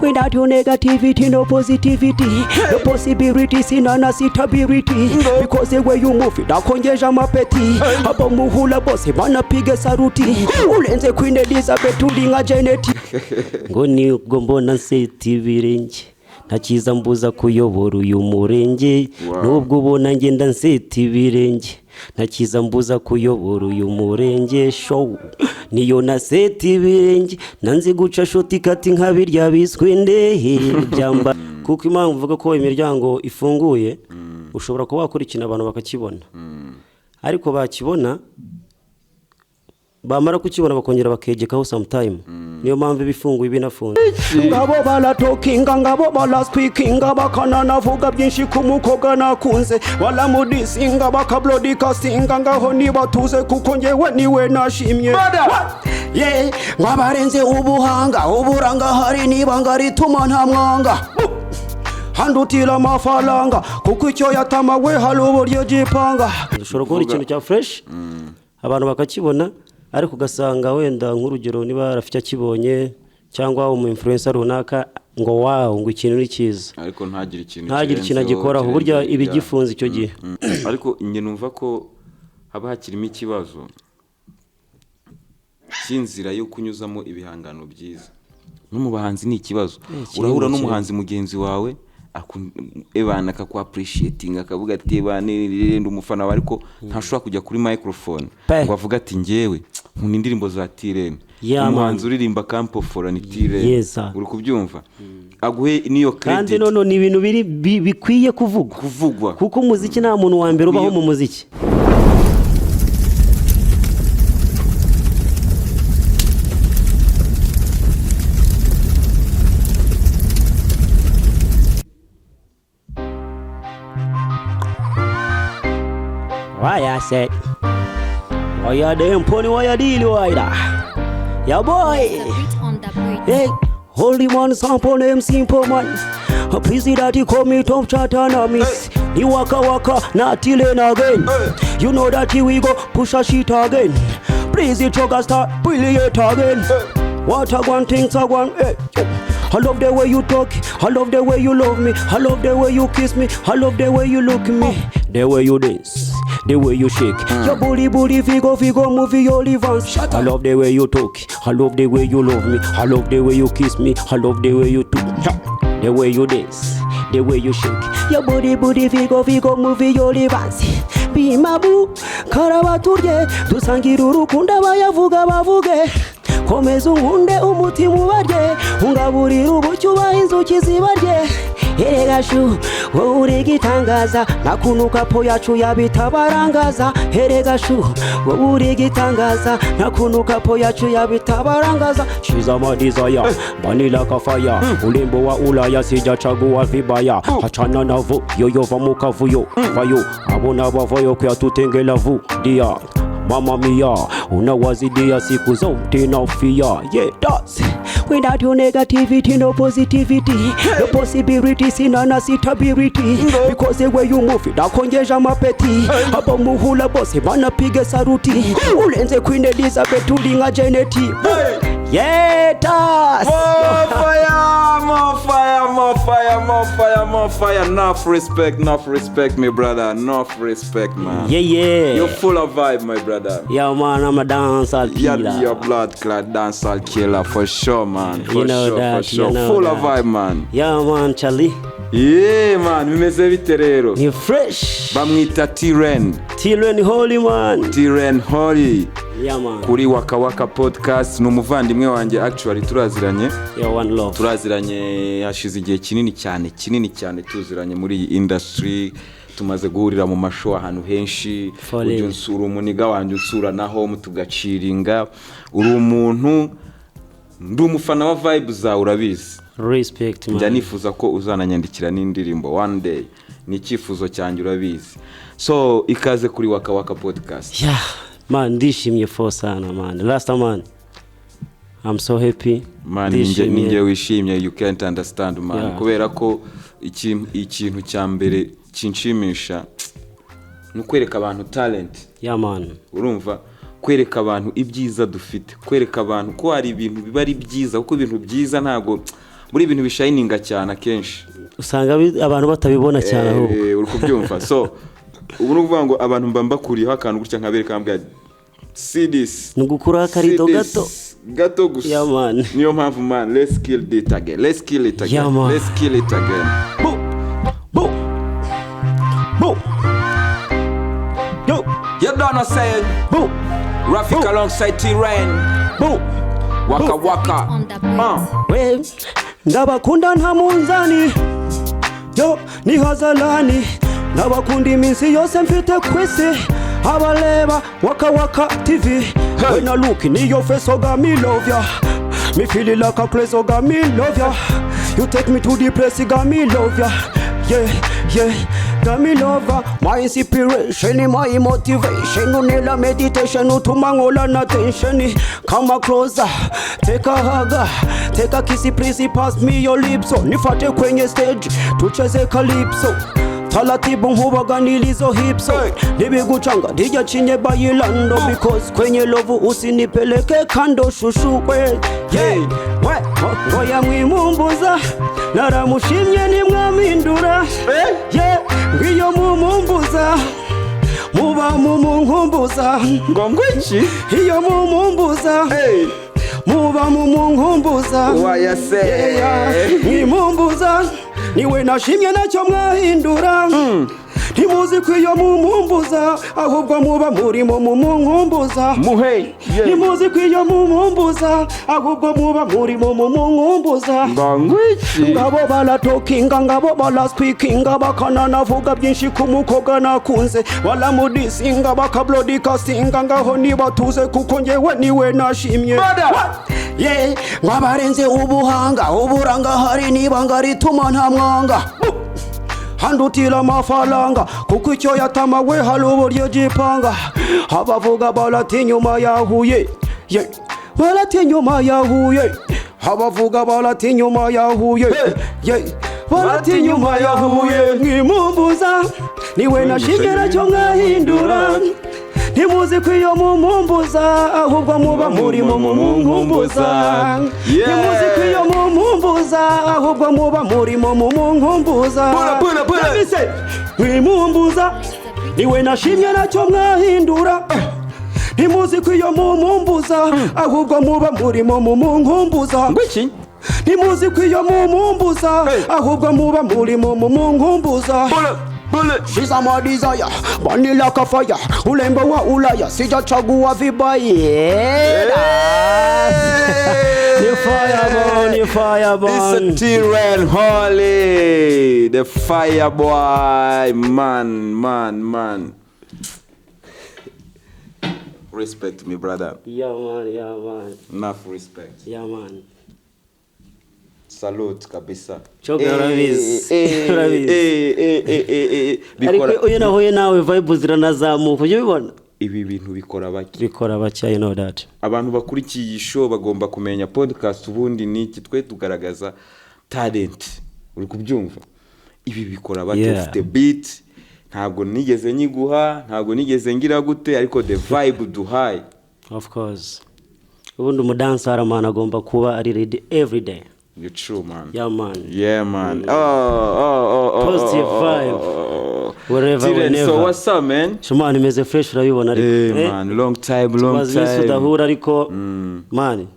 Without your negativity, no positivity. No possibility, sinana stability. Because the way you move it, akonjeja mapeti. Abamuhula bose banapige saruti. Ulenze Queen Elizabeth ulinga Janet. Ngo nibwo mbona nseta ibirenge, ntakiza mbuza kuyobora uyu murenge. Nubwo ubona ngenda nseta ibirenge, ntakiza mbuza kuyobora uyu murenge. Show niyo naseta ibirenge, nanzi guca shortcut nka birya biswe ndehe byamba. Kuko impamvu mvuga ko imiryango ifunguye, ushobora kuba wakora ikintu abantu bakakibona, ariko bakibona, bamara kukibona bakongera bakegekaho sometime. Niyo mpamvu iba ifunguye, iba inafunze. Ngabo baratokinga, ngabo baraspeakinga, bakananavuga byinshi ku mukobwa nakunze, baramudisinga, bakablodikasinga, ngaho nibatuze kuko njyewe niwe nashimye. Yeah, ngo abarenze ubuhanga, uburanga hari n'ibanga rituma nta mwanga handutira amafaranga, kuko icyo yatamawe hari uburyo gipanga. Ushobora kubona ikintu cya fresh, abantu bakakibona, ariko ugasanga wenda nk'urugero niba rafite akibonye cyangwa umu influencer runaka ngo wow, ngo ikintu ni cyiza, ariko ntagire ikintu ntagire ikintu kirenzeho, agikoraho. Burya kirenze iba igifunze icyo gihe. Ariko njye numva ko haba hakirimo ikibazo cy'inzira yo kunyuzamo ibihangano byiza. No mu bahanzi ni ikibazo. Kirimo. Urahura kirimo. n'umuhanzi mugenzi wawe, ebana akakwa-appreciating, akavuga ati: "Ebana, ndi umufana wawe," ariko ntashobora kujya kuri microphone Pe. ngo avuge ati: "Njyewe nkunda indirimbo za T-Ren." Yeah, Umuhanzi man. uririmba Campofora ni T-Ren. Yes, sir. Uri kubyumva, aguhe n'iyo Kandi credit. none ni ibintu biri bikwiye kuvugwa. Kuvugwa. Kuko umuziki, nta muntu wa mbere ubaho mu muziki. Why I said, why you them pony, why you deal, why da? Yeah, boy. The beat on the beat. Hey, holy man, sample name simple man. Please that you call me top chat and miss. Ni waka waka, not till again. You know that here we go push a shit again. Please it choke start, brilliant again. What a one things a one. Hey, hey. I love the way you talk, I love the way you love me, I love the way you kiss me, I love the way you look at me, the way you dance, the way you shake your booty, booty, figure, figure, move your livers. I love the way you talk, I love the way you love me, I love the way you kiss me, I love the way you talk, the way you dance, the way you shake your booty, booty, figure, figure, move your livers. Be my boo, karabaturye, dusangira urukundo, abayavuga bavuge. Komeza unkunde umutima ubarye, ungaburira ubucyo, ubaha inzuki zibarye. Erega shu, wowe uri igitangaza, nakunuka po yacu yabitabarangaza. Erega shu, wowe uri igitangaza, nakunuka po yacu yabitabarangaza. She's my desire, vanilla kafaya, ulimbo wa Ulaya, sijachagua vibaya, achana navo yoyo, va mu kavuyo, vayo abona bavayo kuyatutengela vu dia. Mama mia, unawazidia siku zote nafia. Yeah, that's without your negativity, no positivity, no possibility, sinana stability. Because the way you move it, akonjeja mapeti. Abamuhula bose banapiga saruti. Ulenze Queen Elizabeth ulinga Janet. Yeah, that's More fire, more fire, more fire, more fire, more fire. Enough respect, enough respect, my brother. Enough respect, man. Yeah. You're full of vibe, my brother. Yeah, man, I'm a dancehall You're, killer. you're blood clad dancehall killer for sure, man. For You know sure, that, for sure. you know Full of that. vibe, man. Yeah, man, Charlie. Yeah, man. Bimeze bite rero? Ni fresh. Bamwita T-Ren. T-Ren Holy, man. T-Ren Holy. Yeah, man. Kuri Waka Waka Podcast, ni umuvandimwe wanjye actually, turaziranye. Yeah, one love. Turaziranye hashize igihe kinini cyane, kinini cyane, tuziranye muri iyi industry, tumaze guhurira mu mashow ahantu henshi. For real. Ujya unsura, umuniga wanjye, unsura na home tugaciringa. Uri umuntu, ndi umufana wa vibe zawe, urabizi. Respect, Njya man. nifuza ko uzananyandikira n'indirimbo one day, ni icyifuzo cyanjye, urabizi. So ikaze kuri Waka Waka Podcast. Yeah, man, ndishimye for sana, man. Last man. I'm so happy. Man, ninjye Ndishimye. ninjye wishimye, you can't understand, man. Kubera ko ikintu cya mbere kinshimisha ni ukwereka abantu talent. Yeah, man. Urumva, kwereka abantu ibyiza dufite, kwereka abantu ko hari ibintu biba ari byiza, kuko ibintu byiza ntabwo Muri ibintu bishininga cyane akenshi Usanga abantu batabibona cyane ahubwo. Uri kubyumva? So ubu ni ukuvuga ngo abantu mba mbakuriyeho akantu gutya, nkabereka, nkabwira: "See this." Ni ugukuraho akarido See this. gato. Gato gusa. Yeah, man. Niyo mpamvu, man, let's kill it again, let's kill it again. Yeah, man. Let's kill it again. Boom, boom, boom, yo. You don't know saying. Boom. Rafik Boom. alongside T-Rain. Boom. Waka Boom. waka. On the beat. We ndabakunda nta munzani, yo ni hazalani. Ndabakunda iminsi yose mfite ku isi. Abaleba Waka Waka TV. Hey. When I look in your face, oh God, me love ya. Me feel it like a place, oh God, me love ya. You take me to the place, God, me love ya. Yeah, got me lover, my inspiration, my motivation. Unela meditation, utuma ngola na tension. Come closer, take a hug, take a kiss, please pass me your lips. Oh, nifate kwenye stage, tucheze calypso. Taratibu nkubaganirizo hips. Hey. Nibigucanga ndijya chinye bayilando, because kwenye love usinipeleke kando, shushu we, yeah. We ngoya mwimumbuza, naramushimye nimwamindura. Yeah, ngiyo mumumbuza muba mumunkumbuza. Ngo ngwiki? Iyo mumumbuza Hey. muba mumunkumbuza. Wayase. Yeah, mwimumbuza niwe nashimye, nacyo mwahindura. Ntimuzi ko iyo mumumbuza ahubwo muba murimo mumunkumbuza. Muhe. Ntimuzi ko iyo mumumbuza ahubwo muba murimo mumunkumbuza. Ngo ngwiki? Ngabo baratokinga, ngabo baraspeakinga, bakananavuga byinshi ku mukobwa nakunze. Baramudisinga, bakablodikasinga, ngaho nibatuze kuko ngewe niwe nashimye. Brother. Yeah, ngo ubuhanga uburanga hari n'ibanga rituma nta mwanga handutira amafaranga, kuko icyo yatama we hari uburyo gipanga. Abavuga barati inyuma yahuye, yeah. Barati inyuma yahuye, abavuga barati inyuma yahuye, yeah. Barati inyuma yahuye. Mwimumbuza niwe nashimye, nacyo mwahindura. Ntimuzi ko iyo mumumbuza ahubwo muba murimo mumunkumbuza. Ntimuzi ko iyo mumumbuza ahubwo muba murimo mumunkumbuza. Pula, pula, pula. Ndabize. Mwimumbuza niwe nashimye, nacyo mwahindura. Ntimuzi ko iyo mumumbuza ahubwo muba murimo mumunkumbuza. Ngwiki? Ntimuzi ko iyo mumumbuza Hey. ahubwo muba murimo mumunkumbuza. Pula, pula. She's a my desire, burning like a fire. Ulembo wa Ulaya, sijachagua vibaya. Ni fireborn, ni fireborn. It's a T-Rain Holly, the fireboy, man, man, man. Respect me, brother. Yeah man, yeah man. Enough respect. Yeah man. Salute kabisa. Choga, urabizi. Urabizi. Bikora. Ariko iyo nahuye nawe vibe ziranazamuka, ujya ubibona? Ibi bintu bikora bake. Bikora bake, you know that. Abantu bakurikiye iyi show bagomba kumenya podcast ubundi ni iki. Twe tugaragaza talent, uri kubyumva? Ibi bikora bake. Ufite beat, ntabwo nigeze nyiguha, ntabwo nigeze ngira gute, ariko the vibe duhaye. Of course. Ubundi umudansara man agomba kuba ari ready every day. You true, man. Yeah man. Yeah man. Oh. Positive oh, vibe. Oh. Wherever, T-Rain, so whenever. what's up, man? Shomani, imeze fresh, urabibona ariko. Hey, Eh? man, long time, long Tumaze iminsi time. tudahura, ariko man,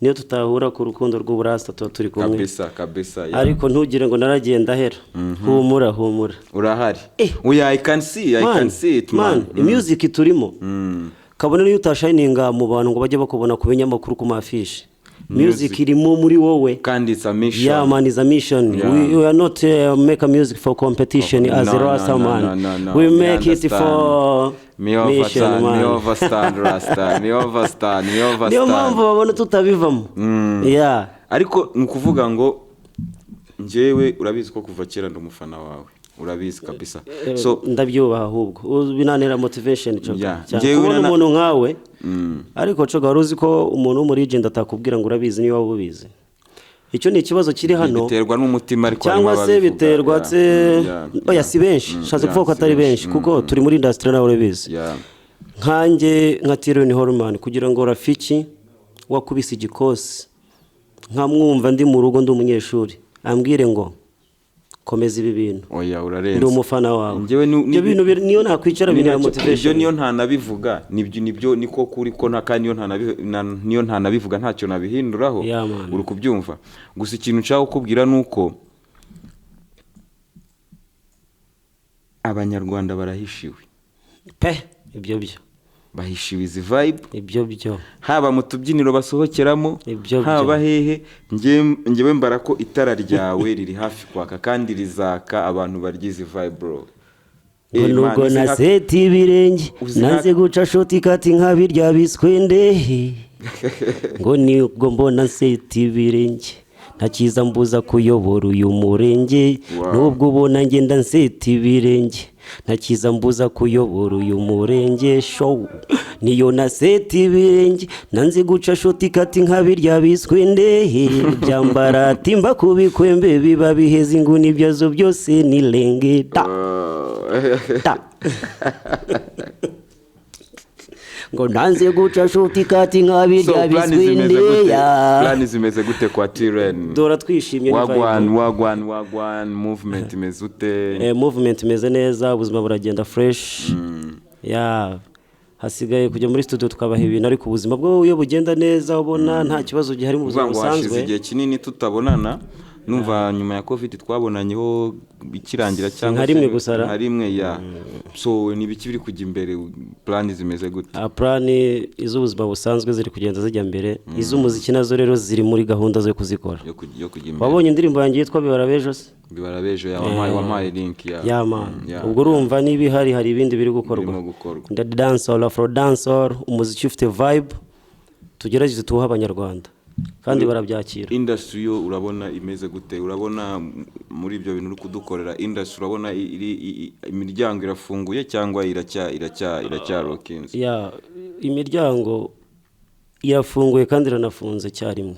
niyo tutahura ku rukundo rw'uburasta tuba turi kumwe. Kabisa kabisa, yeah. Ariko ntugire ngo naragenda ahera, humura, humura. Urahari. Eh. Oh yeah, I can see, I Man, can see it, man. Man, music turimo, kabone niyo utashininga mu bantu ngo bajye bakubona ku binyamakuru, ku mafishi, music irimo muri wowe. Kandi it's a mission. Yeah man, is a mission. We are not make a music for competition as No, a Rasta no, man. no. We Me make it understand. for Me mission, overstand, me man. overstand, Rasta. Me overstand, me overstand. Niyo mpamvu babona tutabivamo, yeah. Ariko ni ukuvuga ngo njyewe urabizi ko kuva kera ndi umufana wawe, urabizi kabisa. So Ndabyubaha ahubwo. Ubu binantera motivation, Coga. Yeah. Cyane. Njyewe Kubona umuntu nkawe. Ariko Coga, wari uzi ko umuntu w'umulegend atakubwira ngo urabizi niba waba ubizi? Icyo ni ikibazo kiri hano. Biterwa n'umutima, ariko Cyangwa harimo se ababivuga. biterwa se oya, si benshi. Nshatse Yeah, kuvuga ko si atari benshi. benshi, kuko turi muri industry, nawe urabizi. Nkanjye nka T-Rain Holman, kugira ngo Rafiki wakubise igikosi Nkamwumva ndi mu rugo, ndi umunyeshuri, ambwire ngo komeza ibi bintu. Oya, urarenze. Ndi umufana wawe. Njyewe Ibyo bintu niyo nakwicara ni bintera nacyo- ibyo motivation. Niyo ntanabivuga, nibyo niko kuri ko nta, kandi niyo ntanabivuga ntacyo nabihinduraho. Yeah, man. Uri kubyumva? Gusa ikintu nshaka kukubwira ni uko Abanyarwanda barahishiwe. Pe, ibyo byo. Bahishiwe izi vibe. Ibyo byo. Haba mu tubyiniro basohokeramo, Ibyo byo. haba hehe, njyewe mbara ko itara ryawe riri hafi kwaka kandi rizaka, abantu barya izi vibe, bro. Ngo Eh, man, nubwo naseta ibirenge, nanze guca shortcut nk'abirya biswende. Ngo nibwo mbona nseta ibirenge, nta cyiza mbuza kuyobora uyu murenge. Nubwo ubona ngenda nseta ibirenge, nta cyiza mbuza kuyobora uyu murenge. Show niyo naseta ibirenge, nanze guca shortcut nk'abirya biswende. Byambara timba ku bikwembe, biba biheze inguni byazo byose ni lenge da ta. Ngo nanze guca shortcut So nk'abirya plan zimeze gute? biswindeya. Plan zimeze gute kwa T-Ren? Dora twishimye, ni Wagwan? vibe. Wagwan, wagwan, movement imeze ute? Movement imeze neza, ubuzima buragenda fresh. Ya, hasigaye kujya muri studio tukabaha ibintu, ariko ubuzima bwo iyo bugenda neza, ubona nta kibazo gihari mu Uvuga buzima ngo hashize busanzwe. igihe kinini tutabonana. Numva nyuma ya COVID twabonanyeho ikirangira cyangwa Nka rimwe gusa ra. Nka rimwe, ya. So ni ibiki biri kujya imbere? Plan zimeze gute? Ah, plan iz'ubuzima busanzwe ziri kugenda zijya mbere, iz'umuziki nazo rero ziri muri gahunda zo kuzikora. Yo kujya imbere. Wabonye indirimbo yanjye yitwa Bibara Bejo se? Bibara bejo, ya, wampaye link, ya. Ya man. Ya. Ubwo urumva niba ihari, hari ibindi biri gukorwa. Birimo gukorwa. Nda dancehall, afro dancehall, umuziki ufite vibe, tugerageze tuwuhe Abanyarwanda kandi barabyakira. Industry yo urabona imeze gute? Urabona muri ibyo bintu uri kudukorera, industry urabona imiryango irafunguye cyangwa iracya rockinze? Ya, imiryango irafunguye kandi iranafunze icyarimwe.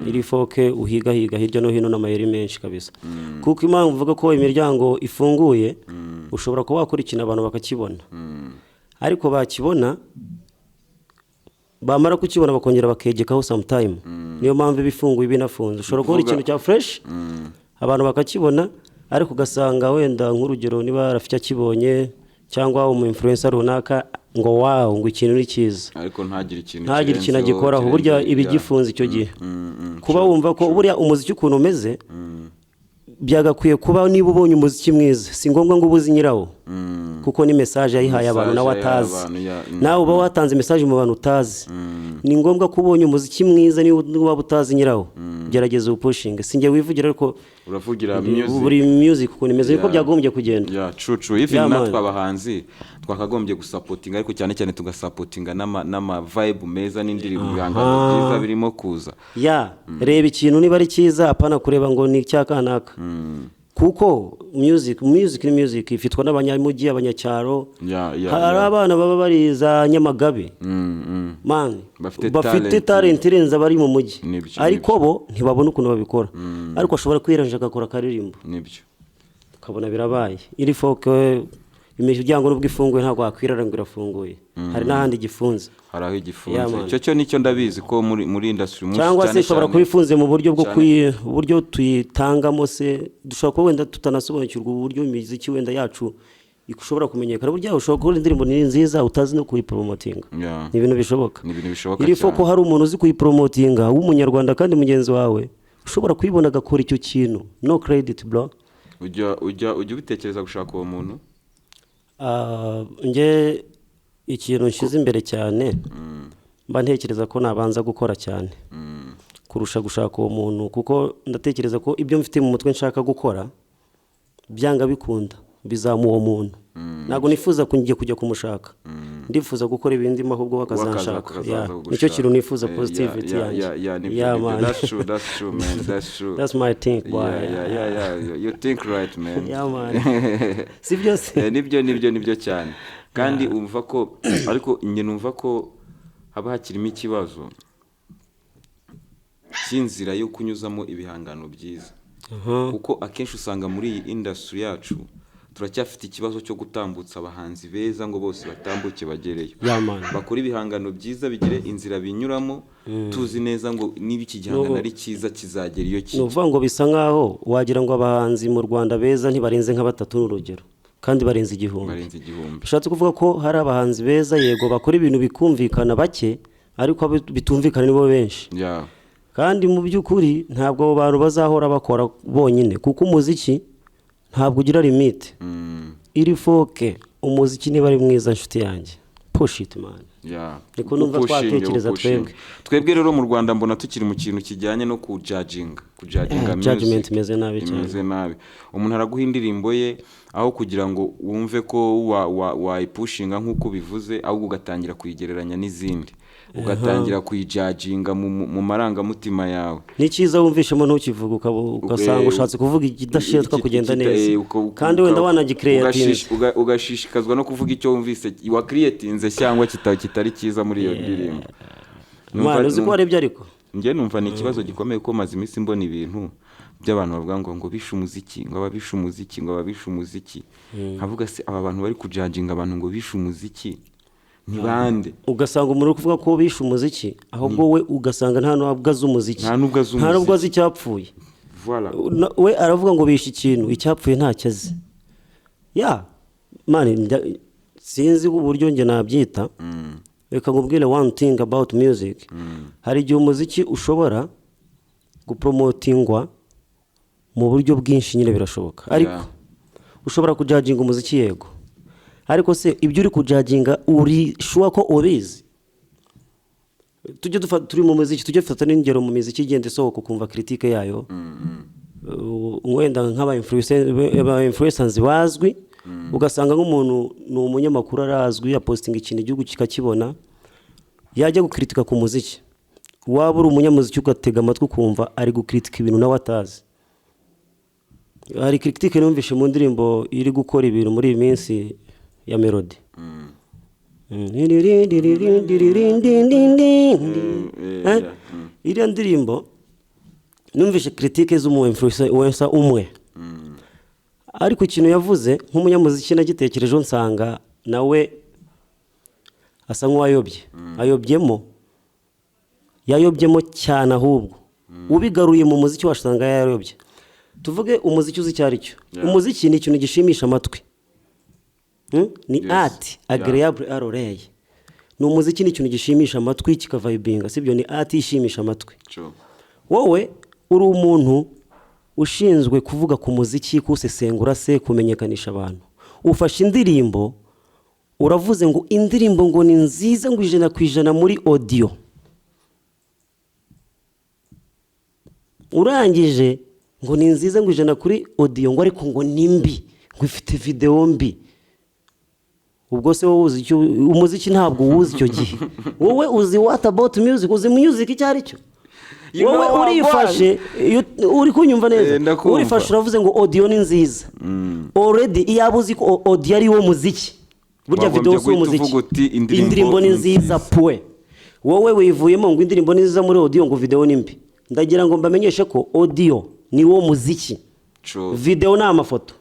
Iri foke uhigahiga hirya no hino n'amayeri menshi kabisa, kuko impamvu uvuga ko imiryango ifunguye, ushobora kuba wakora ikintu abantu bakakibona, ariko bakibona, bamara kukibona bakongera bakegekaho sometime. Niyo mpamvu iba ifunguye iba inafunze. Ushobora gukora ikintu cya fresh, abantu bakakibona, ariko ugasanga wenda nk'urugero niba Rafiki akibonye cyangwa umu influencer runaka ngo wow, ngo ikintu ni cyiza, ariko ntagire ikintu ntagire ikintu kirenzeho, agikoraho. Burya kirenze iba igifunze icyo gihe. Kuba wumva ko buriya umuziki ukuntu umeze, byagakwiye kuba niba ubonye umuziki mwiza, si ngombwa ngo ubuze nyirawo, kuko ni message yayihaye abantu nawe Message yayihaye atazi. abantu, ya. Nawe uba watanze message mu bantu utazi. Ni ngombwa ko ubonye umuziki mwiza, niba waba utazi nyirawo, gerageza uwupushinge. Si njye wivugira, ariko Uravugira music. Buri music ukuntu imeze niko byagombye kugenda. Yeah, true, true. Even Yeah, man. natwe abahanzi twakagombye gusapotinga, ariko cyane cyane tugasapotinga n'ama vibe meza n'indirimbo, ibihangano byiza birimo kuza. Ya, reba ikintu niba ari cyiza, apana kureba ngo ni icya kanaka, kuko music ni music, ifitwa n'abanyamujyi, abanyacyaro. Hari abana baba bari za Nyamagabe, man, Bafite bafite talent. talent irenze abari mu mujyi, ariko bo ntibabona ukuntu babikora, ariko ashobora kwiranja agakora akaririmbo, Nibyo. ukabona birabaye. Iri foke imiryango nubwo ifunguye, ntabwo wakwirara ngo irafunguye, hari n'ahandi igifunze. Hari aho igifunze. Yeah, man. Icyo cyo nicyo ndabizi ko muri industry umunsi Cyangwa se cyane ishobora cyane kuba ifunze mu buryo bwo cyane uburyo tuyitangamo se, dushobora kuba wenda tutanasobanukirwa uburyo imiziki wenda yacu ishobora kumenyekana. Burya ushobora gukora indirimbo ni nziza utazi no kuyiporomotinga. Ni ibintu bishoboka. Ni ibintu bishoboka Iri cyane. foko hari umuntu uzi kuyiporomotinga w'Umunyarwanda kandi mugenzi wawe ushobora kuyibona agakora icyo kintu, no credit, bro. Ujya ubitekereza gushaka uwo muntu? Ah, njye ikintu nshyize imbere cyane, mba ntekereza ko nabanza gukora cyane kurusha gushaka uwo muntu, kuko ndatekereza ko ibyo mfite mu mutwe nshaka gukora, byanga bikunda bizamuha uwo muntu. Ntabwo nifuza kujya kumushaka, ndifuza gukora ibindi ahubwo bakazanshaka. Bakaza Yeah, kugushaka. nicyo kintu nifuza, positivity yeah, yanjye. Yeah, nibyo, Yeah, nibyo. man. That's true, that's true, man, that's true. That's my thing, boy. Yeah, you think right, man. Yeah, man. Si byose? Nibyo cyane. Kandi umva ko, ariko njye numva ko haba hakirimo ikibazo cy'inzira yo kunyuzamo ibihangano byiza, kuko akenshi usanga muri iyi industry yacu Turacyafite ikibazo cyo gutambutsa abahanzi beza ngo bose batambuke bagereyo, Yeah, man. bakora ibihangano byiza, bigire inzira binyuramo, tuzi neza ngo niba iki gihangano ari cyiza kizagera iyo Ni kijya. ukuvuga ngo bisa nkaho wagira ngo abahanzi mu Rwanda beza ntibarenze nka batatu, ni urugero, kandi barenze 1000. Barenze 1000. Bishatse kuvuga ko hari abahanzi beza, yego, bakora ibintu bikumvikana bake, ariko abo bitumvikana nibo benshi. Kandi mu by'ukuri ntabwo abo bantu bazahora bakora bonyine, kuko umuziki ntabwo ugira limite. Iri foke umuziki niba ari mwiza, nshuti yanjye, push it, man. Niko numva Upushinge, twatekereza upushinge. twebwe. Twebwe rero mu Rwanda mbona tukiri mu kintu kijyanye no kujudginga music. Judgment imeze nabi cyane. Imeze nabi. Umuntu araguha indirimbo ye, aho kugira ngo wumve ko wayipushinga nk'uko ubivuze, ahubwo ugatangira kuyigereranya n'izindi, ugatangira kuyijudginga mu marangamutima yawe. Ni cyiza wumvishemo ntukivuge, ugasanga ushatse kuvuga ikidashinzwe kugenda neza, kandi wenda wanagikreatinze. Ugashishikazwa no kuvuga icyo wumvise wakiriyetinze cyangwa kitari cyiza muri iyo ndirimbo. Mwana, uzi ko warebye ariko Njye numva ni ikibazo gikomeye, ko maze iminsi mbona ibintu by'abantu bavuga ngo bishe umuziki, ngo ababishe umuziki, ngo ababishe umuziki. Nkavuga se, aba bantu bari kujudginga abantu ngo bishe umuziki ni bande? Ugasanga umuntu uri kuvuga ko bishe umuziki, ahubwo we ugasanga nta nubwo azi umuziki. Nta nubwo azi Nta nubwo umuziki. azi icyapfuye. Voilà. We aravuga ngo bishe ikintu, icyapfuye ntacyo azi. Ya man, sinzi uburyo njye nabyita. Reka nkubwire one thing about music: hari igihe umuziki ushobora gupromotingwa mu buryo bwinshi nyine, birashoboka, ariko ushobora kujudginga umuziki, yego, ariko se ibyo uri kujudginga uri sure ko ubizi? Tujye dufata, turi mu muziki, tujye dufata n'ingero mu miziki igenda isohoka, ukumva critique yayo. Wenda nk'aba influencers bazwi, ugasanga nk'umuntu ni umunyamakuru, arazwi, yapostinga ikintu igihugu kikakibona, yajya gukritika ku muziki, waba uri umunyamuziki ugatega amatwi ukumva ari gukritika ibintu nawe atazi. Hari critique numvishe mu ndirimbo iri gukora ibintu muri iyi minsi ya Melody. Eh? Iriya ndirimbo numvishe critique z'umu influencer umwe, ariko ikintu yavuze nk'umunyamuziki nagitekerejeho, nsanga nawe asa nk'uwayobye, ayobyemo, yayobyemo cyane. Ahubwo ubigaruye mu muziki wasanga yarayobye. Tuvuge umuziki, uzi icyo ari cyo? Umuziki ni ikintu gishimisha amatwi. Ni art agréable à l'oreille. Ni umuziki, ni ikintu gishimisha amatwi, kikavibinga, sibyo? Ni art ishimisha amatwi. Wowe uri umuntu ushinzwe kuvuga ku muziki, kuwusesengura se, kumenyekanisha abantu, ufashe indirimbo uravuze ngo indirimbo ngo ni nziza, ngo 100% muri audio. Urangije ngo ni nziza ngo 100 kuri audio, ngo ariko ngo ni mbi, ngo ifite video mbi. Ubwo se wowe uzi icyo umuziki? Ntabwo uwuzi. Icyo gihe wowe uzi what about music? Uzi music icyo ari cyo? You Wowe know what? urifashe, uri kunyumva neza? Eh, ndakumva. Urifashe uravuze ngo audio ni nziza already. Iyaba uzi ko audio ari wo muziki, burya Wagombye video si guhita umuziki. uvuga uti, indirimbo Indirimbo ni ni nziza. nziza. Pwe wowe wivuyemo ngo indirimbo ni nziza muri audio, ngo video ni mbi. Ndagira ngo mbamenyeshe ko audio ni wo muziki. True. Video ni amafoto,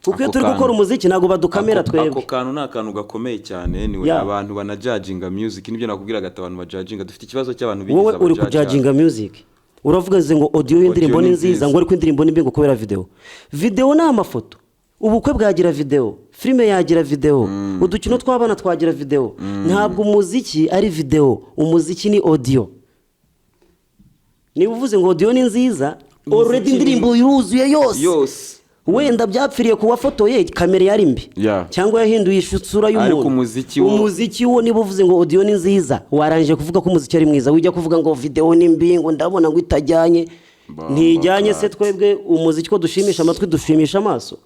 kuko iyo Ako turi gukora umuziki ntabwo badukamera Ako twebwe. kantu ni akantu gakomeye cyane. Anyway, abantu banajudginga music, nibyo nakubwiraga ati abantu bajudginga, dufite ikibazo cy'abantu bigize Wowe uri abajudge. kujudginga music, uravuga ngo audio y'indirimbo Audio ni ni nziza, nziza. ngo ariko indirimbo ni mbi ngo kubera video. Video ni amafoto. Ubukwe bwagira video, filime yagira video, udukino tw'abana twagira video. Ntabwo umuziki ari video, umuziki ni audio. Niba uvuze ngo audio ni nziza, already indirimbo yuzuye yose. Yose. Wenda byapfiriye ku wafotoye, kamera yari mbi cyangwa yahinduye isura y'umuntu. Ariko umuziki wo- Umuziki wo, niba uvuze ngo audio ni nziza, warangije kuvuga ko umuziki ari mwiza. Wijya kuvuga ngo video ni mbi, ngo ndabona ngo itajyanye. Bamba Ntijyanye se? cat. Twebwe umuziki ko dushimisha amatwi, dushimisha amaso.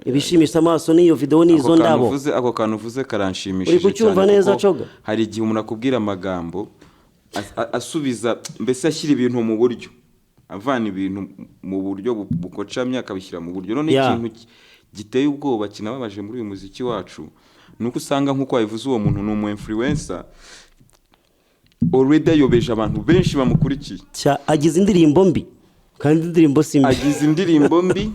Ibishimisha amaso niyo video, ni Ako izo kantu ndabo. Ako kantu uvuze karanshimishije Uri kucyumva cyane, neza, kuko Coga? hari igihe umuntu akubwira amagambo asubiza, mbese ashyira ibintu mu buryo, avana ibintu mu buryo bukocamye akabishyira mu buryo. None ikintu giteye ubwoba kinababaje muri uyu muziki wacu ni uko usanga, nk'uko wabivuze, uwo muntu ni umu influencer already, ayobeje abantu benshi bamukurikiye. Agize indirimbo mbi kandi indirimbo si mbi. Agize indirimbo mbi.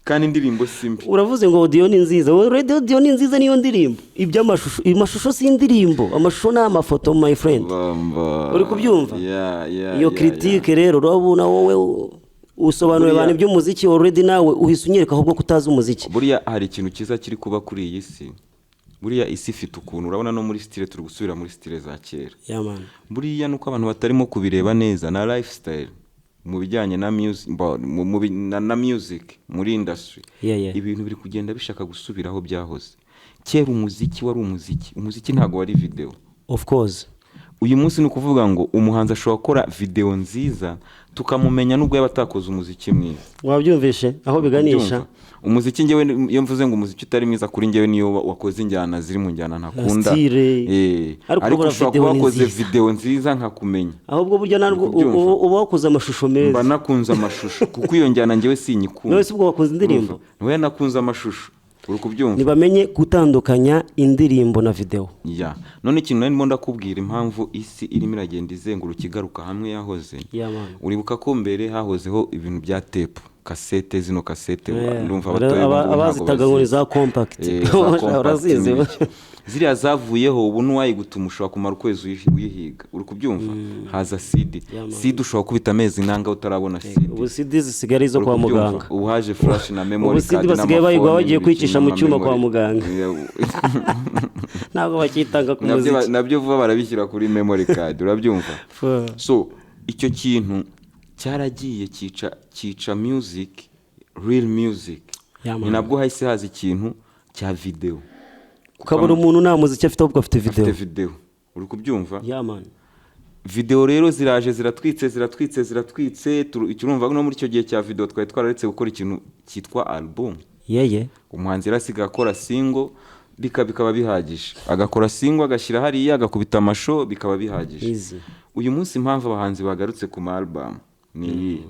Kandi indirimbo si mbi. Uravuze ngo audio ni nziza. Already audio ni nziza, niyo ndirimbo. Iby'amashusho, amashusho si indirimbo, amashusho ni amafoto, my friend. Bamba. Uri kubyumva? Yeah. Iyo critique rero, urabona wowe usobanuriye abantu iby'umuziki, already nawe uhise unyereka ahubwo ko utazi umuziki. Buriya hari ikintu cyiza kiri kuba kuri iyi si. Buriya isi ifite ukuntu, urabona no muri style turi gusubira muri style za kera. Yeah, man. Buriya nuko abantu batarimo kubireba neza na lifestyle mu bijyanye na music, na music muri industry, ibintu biri kugenda bishaka gusubira aho byahoze kera. Umuziki wari umuziki, umuziki ntabwo wari video. Of course. Uyu munsi ni ukuvuga ngo umuhanzi ashobora gukora video nziza tukamumenya nubwo yaba atakoze umuziki mwiza. Wabyumvishe aho biganisha? Ubyumva? Umuziki, njyewe iyo mvuze ngo umuziki utari mwiza kuri njyewe, niyo wakoze injyana ziri mu njyana ntakunda. Style. Ariko Ariko ubura ushobora video kuba ni wakoze nziza. video nziza nkakumenya. Ahubwo burya ntabwo Uri kubyumva? uba wakoze amashusho Mba meza. nakunze amashusho, kuko iyo njyana njyewe sinyikunda. None se ubwo wakoze indirimbo? Urumva? Nakunze amashusho, uri kubyumva? Ntibamenye gutandukanya indirimbo na video. Ya, none ikintu narimo ndakubwira, impamvu isi irimo iragenda izenguruka igaruka hamwe yahoze, Yeah, man. uribuka ko mbere hahozeho ibintu bya tape, kasete, zino kasete? Ndumva abatoya ubu ngubu ntabwo Abazitaga ngo ni bazizi. za compact. Za compact. Urazizi? N'ibiki. Ziriya zavuyeho, ubu n'uwayigutuma ushobora kumara ukwezi uyihiga, uri kubyumva? Haza CD. Yeah, man. CD ushobora kubita amezi nanga utarabona CD. Ubu CD zisigaye ari izo Uri kwa kubyumva? muganga. Ubu haje flash na memory Ubu CD card basigaye bayigura n'amafone bagiye n'ibiki kwicisha mu cyuma kwa n'amamemory. muganga. Ntabwo bakitanga ku muziki. Nabyo vuba barabishyira kuri memory card, urabyumva? So icyo kintu cyaragiye cyica music, real music. Yeah, Ni man. nabwo hahise haza ikintu cya video. Ukabona umuntu nta muziki afite, ahubwo afite video. Afite video, uri kubyumva? Yeah, man. Video rero ziraje, ziratwitse, ziratwitse, ziratwitse. Urumva no muri icyo gihe cya video twari twararetse gukora ikintu cyitwa album. Umuhanzi yari asigaye akora single bikaba bihagije, agakora single agashyira hariya, agakubita amasho, bikaba bihagije. Easy. Uyu munsi impamvu abahanzi bagarutse ku ma album ni iyihe?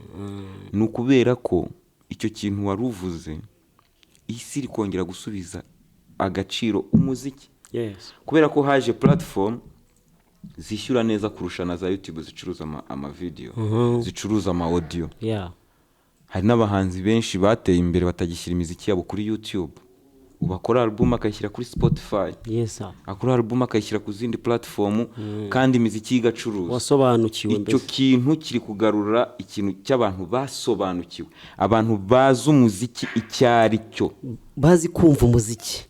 Ni ukubera ko icyo kintu wari uvuze, isi iri kongera gusubiza agaciro umuziki, kubera ko haje platform zishyura neza kurusha na za YouTube zicuruza amavideo, zicuruza ama audio. Hari n'abahanzi benshi bateye imbere batagishyira imiziki yabo kuri YouTube. Ubu akora album akayishyira kuri Spotify, Yes, sir. akora album akayishyira ku zindi platform, kandi imiziki ye igacuruza. Wasobanukiwe Icyo mbese. kintu kiri kugarura ikintu cy'abantu basobanukiwe, abantu bazi umuziki icyo ari cyo. Bazi kumva umuziki.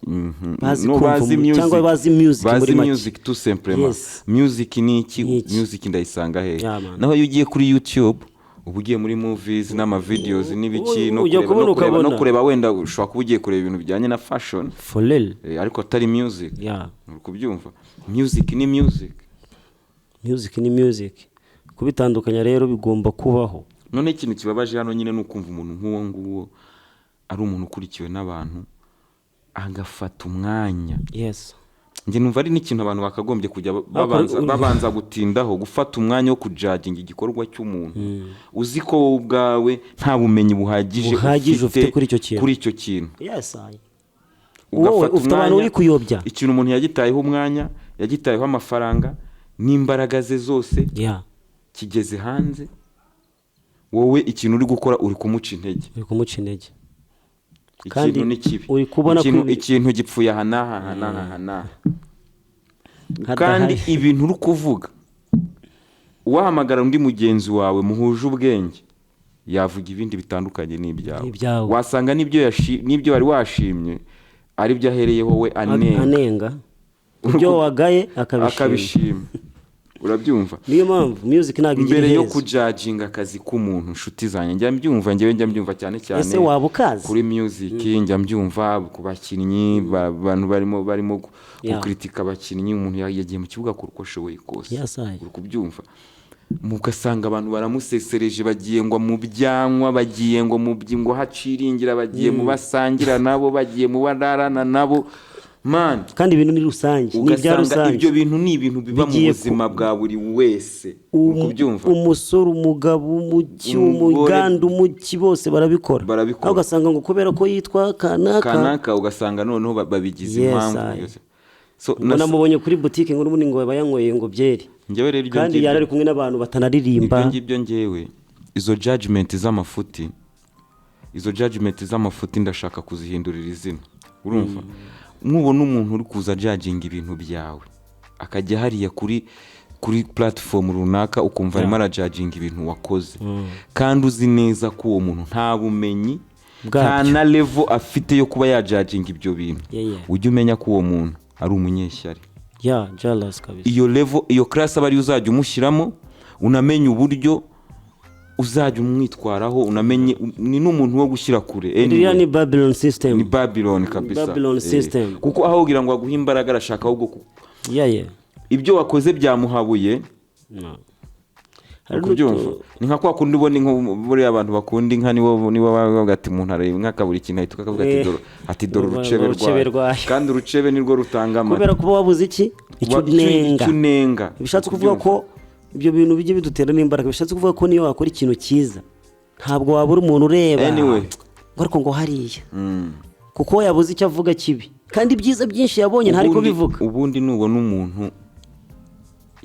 Bazi No, kumva bazi music. cyangwa bazi music Bazi muri make. music tout simplement. Music ni iki? Ni iki? Music ndayisanga hehe? Yeah, man. Naho iyo ugiye kuri YouTube, uba ugiye muri movies n'amavideos n'ibiki, no Ujya kureba, kubona no kureba, no ukabona. kureba, wenda ushobora kuba ugiye kureba ibintu bijyanye na fashion, For real. Ariko atari music. Uri kubyumva? Music ni music. Music ni music, kubitandukanya rero bigomba kubaho. None ikintu kibabaje hano nyine ni ukumva umuntu nk'uwo nguwo ari umuntu ukurikiwe n'abantu, agafata umwanya. Njye numva ari n'ikintu abantu bakagombye kujya babanza gutindaho, gufata umwanya wo kujudginga igikorwa cy'umuntu uzi ko wowe ubwawe nta bumenyi buhagije Buhagije ufite kuri icyo kintu. Kuri icyo kintu. Yes, I. Wowe Ugafata ufite abantu umwanya, uri kuyobya. Ikintu umuntu yagitayeho umwanya, yagitayeho amafaranga n'imbaraga ze zose, kigeze hanze, wowe ikintu uri gukora uri kumuca intege. Uri kumuca intege. Kandi Ikintu ni kibi. uri kubona ko Ikintu gipfuye aha n'aha, aha n'aha, aha n'aha. Hadahari. Kandi ibintu uri kuvuga, wahamagara undi mugenzi wawe muhuje ubwenge yavuga ibindi bitandukanye n'ibyawe. N'ibyawe. Wasanga n'ibyo wari washimye ari byo ahereyeho we anenga. Anenga ibyo wagaye, akabishima. Akabishima, urabyumva? Niyo mpamvu music ntabwo igira Mbere yo iherezo. kujudginga akazi k'umuntu, inshuti zanjye, njya mbyumva, njyewe njya mbyumva cyane cyane Ese waba ukazi? kuri music, njya mbyumva ku bakinnyi, abantu barimo gukritika abakinnyi. Umuntu yagiye mu kibuga akora uko ashoboye kose, Yes, I. uri kubyumva? Mugasanga abantu baramusesereje, bagiye ngo mu byanywa, bagiye ngo mu ngo haciringira, bagiye mu basangira nabo, bagiye mu bararana nabo, man. Kandi ibintu ni rusange, ni ibya Ugasanga rusange. ibyo bintu ni ibintu biba mu Bigiye buzima bwa buri wese, uri kubyumva? Umusore, umugabo, umuki, Umugore. umuganda, umuki, bose barabikora. Barabikora. Aho ugasanga ngo kubera ko yitwa kanaka, Kanaka, ugasanga noneho babigize Yes, impamvu I. yose. So, Ngo namubonye kuri butike, ngo n'ubundi ngo aba yanyweye ngo byeri, Njyewe rero ibyo kandi ngibyo, yari ari kumwe n'abantu batanaririmba. Ibyo ngibyo, njyewe izo judgment z'amafuti, Izo judgment z'amafuti ndashaka kuzihindurira izina. Urumva, nubona umuntu uri kuza judginga ibintu byawe, akajya hariya kuri platform runaka, ukumva arimo arajudginga ibintu wakoze, kandi uzi neza ko uwo muntu nta bumenyi, nta Bwabyo. na level afite yo kuba yajudginga ibyo bintu, ujye umenya ko uwo muntu ari umunyeshyari. Yeah, jealous kabisa. Iyo level, iyo class aba ariyo uzajya umushyiramo, unamenye uburyo uzajya umwitwaraho, unamenye ni n'umuntu wo gushyira kure. Iriya Anyway, ni Babylon system. Ni Babylon kabisa. Babylon system. Kuko aho kugira ngo aguhe imbaraga, arashaka ahubwo yeah ibyo wakoze byamuhabuye. No. Hari Kubyumva, ni nka kwa kundi ubona inka, buriya abantu bakunda inka nibo bavuga ati umuntu areba inka akabura ikintu, ahita akavuga ati dore, ati dore urucebe urucebe rwayo. Rwayo. Kandi urucebe nirwo rutanga amata. Kubera kuba wabuze iki, icyo unenga. Icyo unenga. Bishatse kuvuga ko ibyo bintu bijye bidutera n'imbaraga. Bishatse kuvuga ko niyo wakora ikintu cyiza, ntabwo wabura umuntu ureba Anyway. ngo ariko ngo hariya, kuko yabuze icyo avuga kibi, kandi ibyiza byinshi yabonye ntari kubivuga. Ubundi nubona umuntu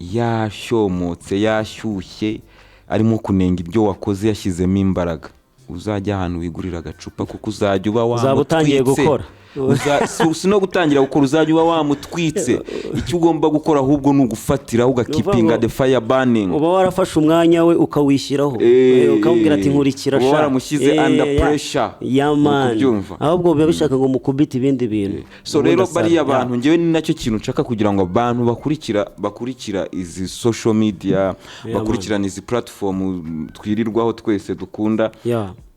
yashyomotse, yashyushye, arimo kunenga ibyo wakoze yashyizemo imbaraga, uzajya ahantu wigurira agacupa, kuko uzajya uba Uzaba utangiye wamutwitse. gukora. Si no gutangira gukora, uzajya uba wamutwitse. Icyo ugomba gukora ahubwo ni ugufatiraho, ugakeepinga ngo the fire burning. Uba warafashe umwanya we ukawishyiraho, ukamubwira ati nkurikira Uba sha. waramushyize under pressure. Yeah Uri man. kubyumva? Ahubwo biba bishaka ngo mukubite ibindi bintu. So Ubundi rero asara. bariya bantu, ngewe ni nacyo kintu nshaka kugira ngo abantu bakurikira izi social media, bakurikirana izi platform twirirwaho twese dukunda,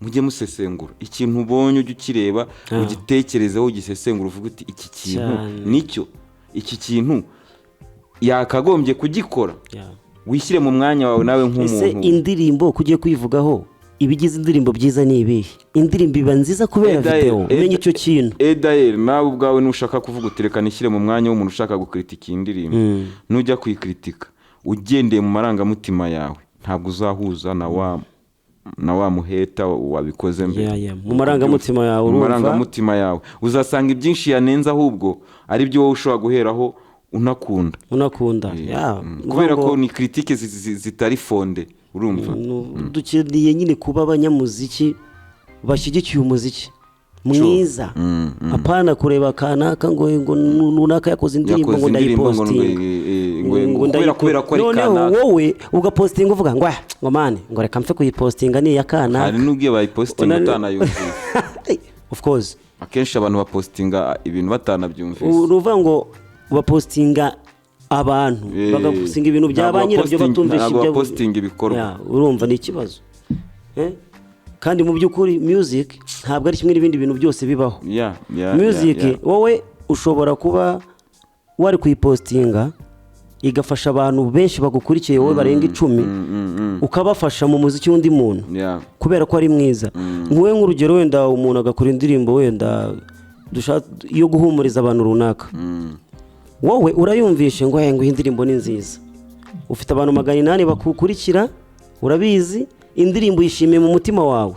mujye musesengura ikintu ubonye, ujye ukireba, ugitekerezeho, ugisesengura, uvuge uti iki kintu nicyo, iki kintu yakagombye kugikora. Wishyire mu mwanya wawe nawe Ese nk'umuntu. indirimbo ko ugiye kuyivugaho, ibigize indirimbo byiza ni ibihe? Indirimbo iba nziza kubera videwo. Umenya icyo kintu. Edayeri, nawe ubwawe nushaka kuvuga uti reka nishyire mu mwanya w'umuntu ushaka gukritika iyi ndirimbo, nujya kuyikritika ugendeye mu marangamutima yawe, ntabwo uzahuza na wa muheta wabikoze mbere. Yeah. Mu marangamutima yawe Mu urumva? marangamutima yawe uzasanga ibyinshi yanenze ahubwo ari byo wowe ushobora guheraho unakunda. Unakunda, yeah. Kubera ko ni critique zitari fondée, urumva? Dukeneye nyine kuba abanyamuziki bashyigikiye umuziki mwiza, apana kureba kanaka ngo runaka yakoze indirimbo Yakoze ngo indirimbo ngo ndayipostinga. ngo kubera ko ari Noneho kanaka. wowe ugapostinga uvuga ngo ah, ngo man, ngo reka mpfe kuyipostinga, ni iya kanaka. Hari n'ubwo iyo bayipositinga utanayumvise. Of course. Akenshi abantu bapositinga ibintu batanabyumvise. Uruvuga ngo bapostinga abantu, bagapostinga ibintu bya Ntabwo ba nyirabyo batumvisha ntabwo ibyo. bapostinga ibikorwa. Yeah, urumva ni ikibazo. Kandi mu by'ukuri music ntabwo ari kimwe n'ibindi bintu byose bibaho. Music, wowe ushobora kuba wari kuyipostinga igafasha abantu benshi bagukurikiye wowe barenga 10, ukabafasha mu muziki w'undi muntu kubera ko ari mwiza. Nkuwe nk'urugero, wenda umuntu agakora indirimbo wenda yo guhumuriza abantu runaka, wowe urayumvishe ngo ngo iyi ndirimbo ni nziza, ufite abantu 800 bakukurikira, urabizi, indirimbo uyishimiye mu mutima wawe,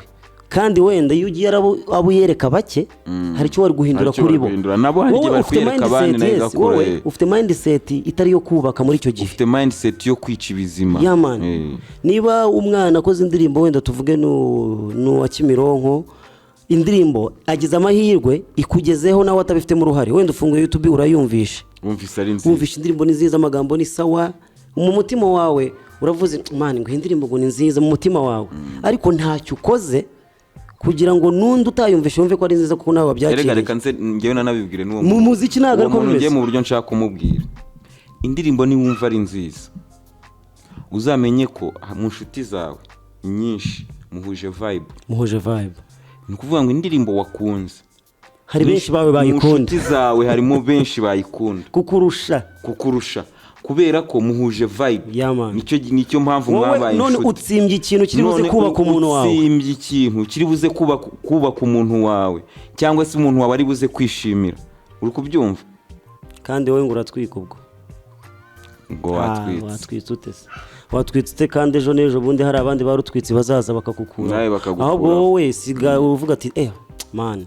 kandi wenda iyo ugiye abo uyereka bake, hari icyo wari guhindura Hari icyo kuri wari bo. guhindura. Nabo hari igihe Wowe bari ufite kuyereka abandi, mindset, nayo yes, igakura, wowe ufite mindset itari iyo kubaka muri icyo gihe. Ufite mindset yo kwica ibizima. Yeah man. Niba umwana akoze indirimbo, wenda tuvuge ni uwa Kimironko, indirimbo agize amahirwe ikugezeho nawe atabifitemo uruhare, wenda ufunguye YouTube urayumvishe, Wumvise ari nziza. Wumvishe indirimbo ni nziza, amagambo ni sawa, mu mutima wawe uravuze man, ngo iyi ndirimbo ngo ni nziza mu mutima wawe, ariko ntacyo ukoze kugira ngo n'undi utayumvishe wumve ko ari nziza, kuko nawe Erega wabyakiriye. reka nze ngewe nanabibwire n'uwo Mu muntu. muziki ntabwo Uwo ariko muntu bimeze. ngewe mu buryo nshaka kumubwira, indirimbo niwumva ari nziza, uzamenye ko mu nshuti zawe nyinshi muhuje vibe. Muhuje vibe. Ni ukuvuga ngo indirimbo wakunze, Hari benshi bawe mu bayikunda nshuti zawe harimo benshi bayikunda kukurusha. Kukurusha, kubera ko muhuje vibe. Yeah, man. Nicyo mpamvu Wowe mwabaye none inshuti. utsimbye ikintu kiri buze None kubaka umuntu wawe. utsimbye ikintu kiri buze kubaka umuntu wawe, cyangwa se umuntu wawe ari buze kwishimira, uri kubyumva? Kandi wowe ngo uratwika ubwo. Ngo Ah, watwitse. Watwitse ute se? Watwitse ute kandi ejo n'ejo bundi hari abandi barutwitse bazaza bakagukura? Nawe bakagukuraho. Ahubwo wowe siga uvuga ati man,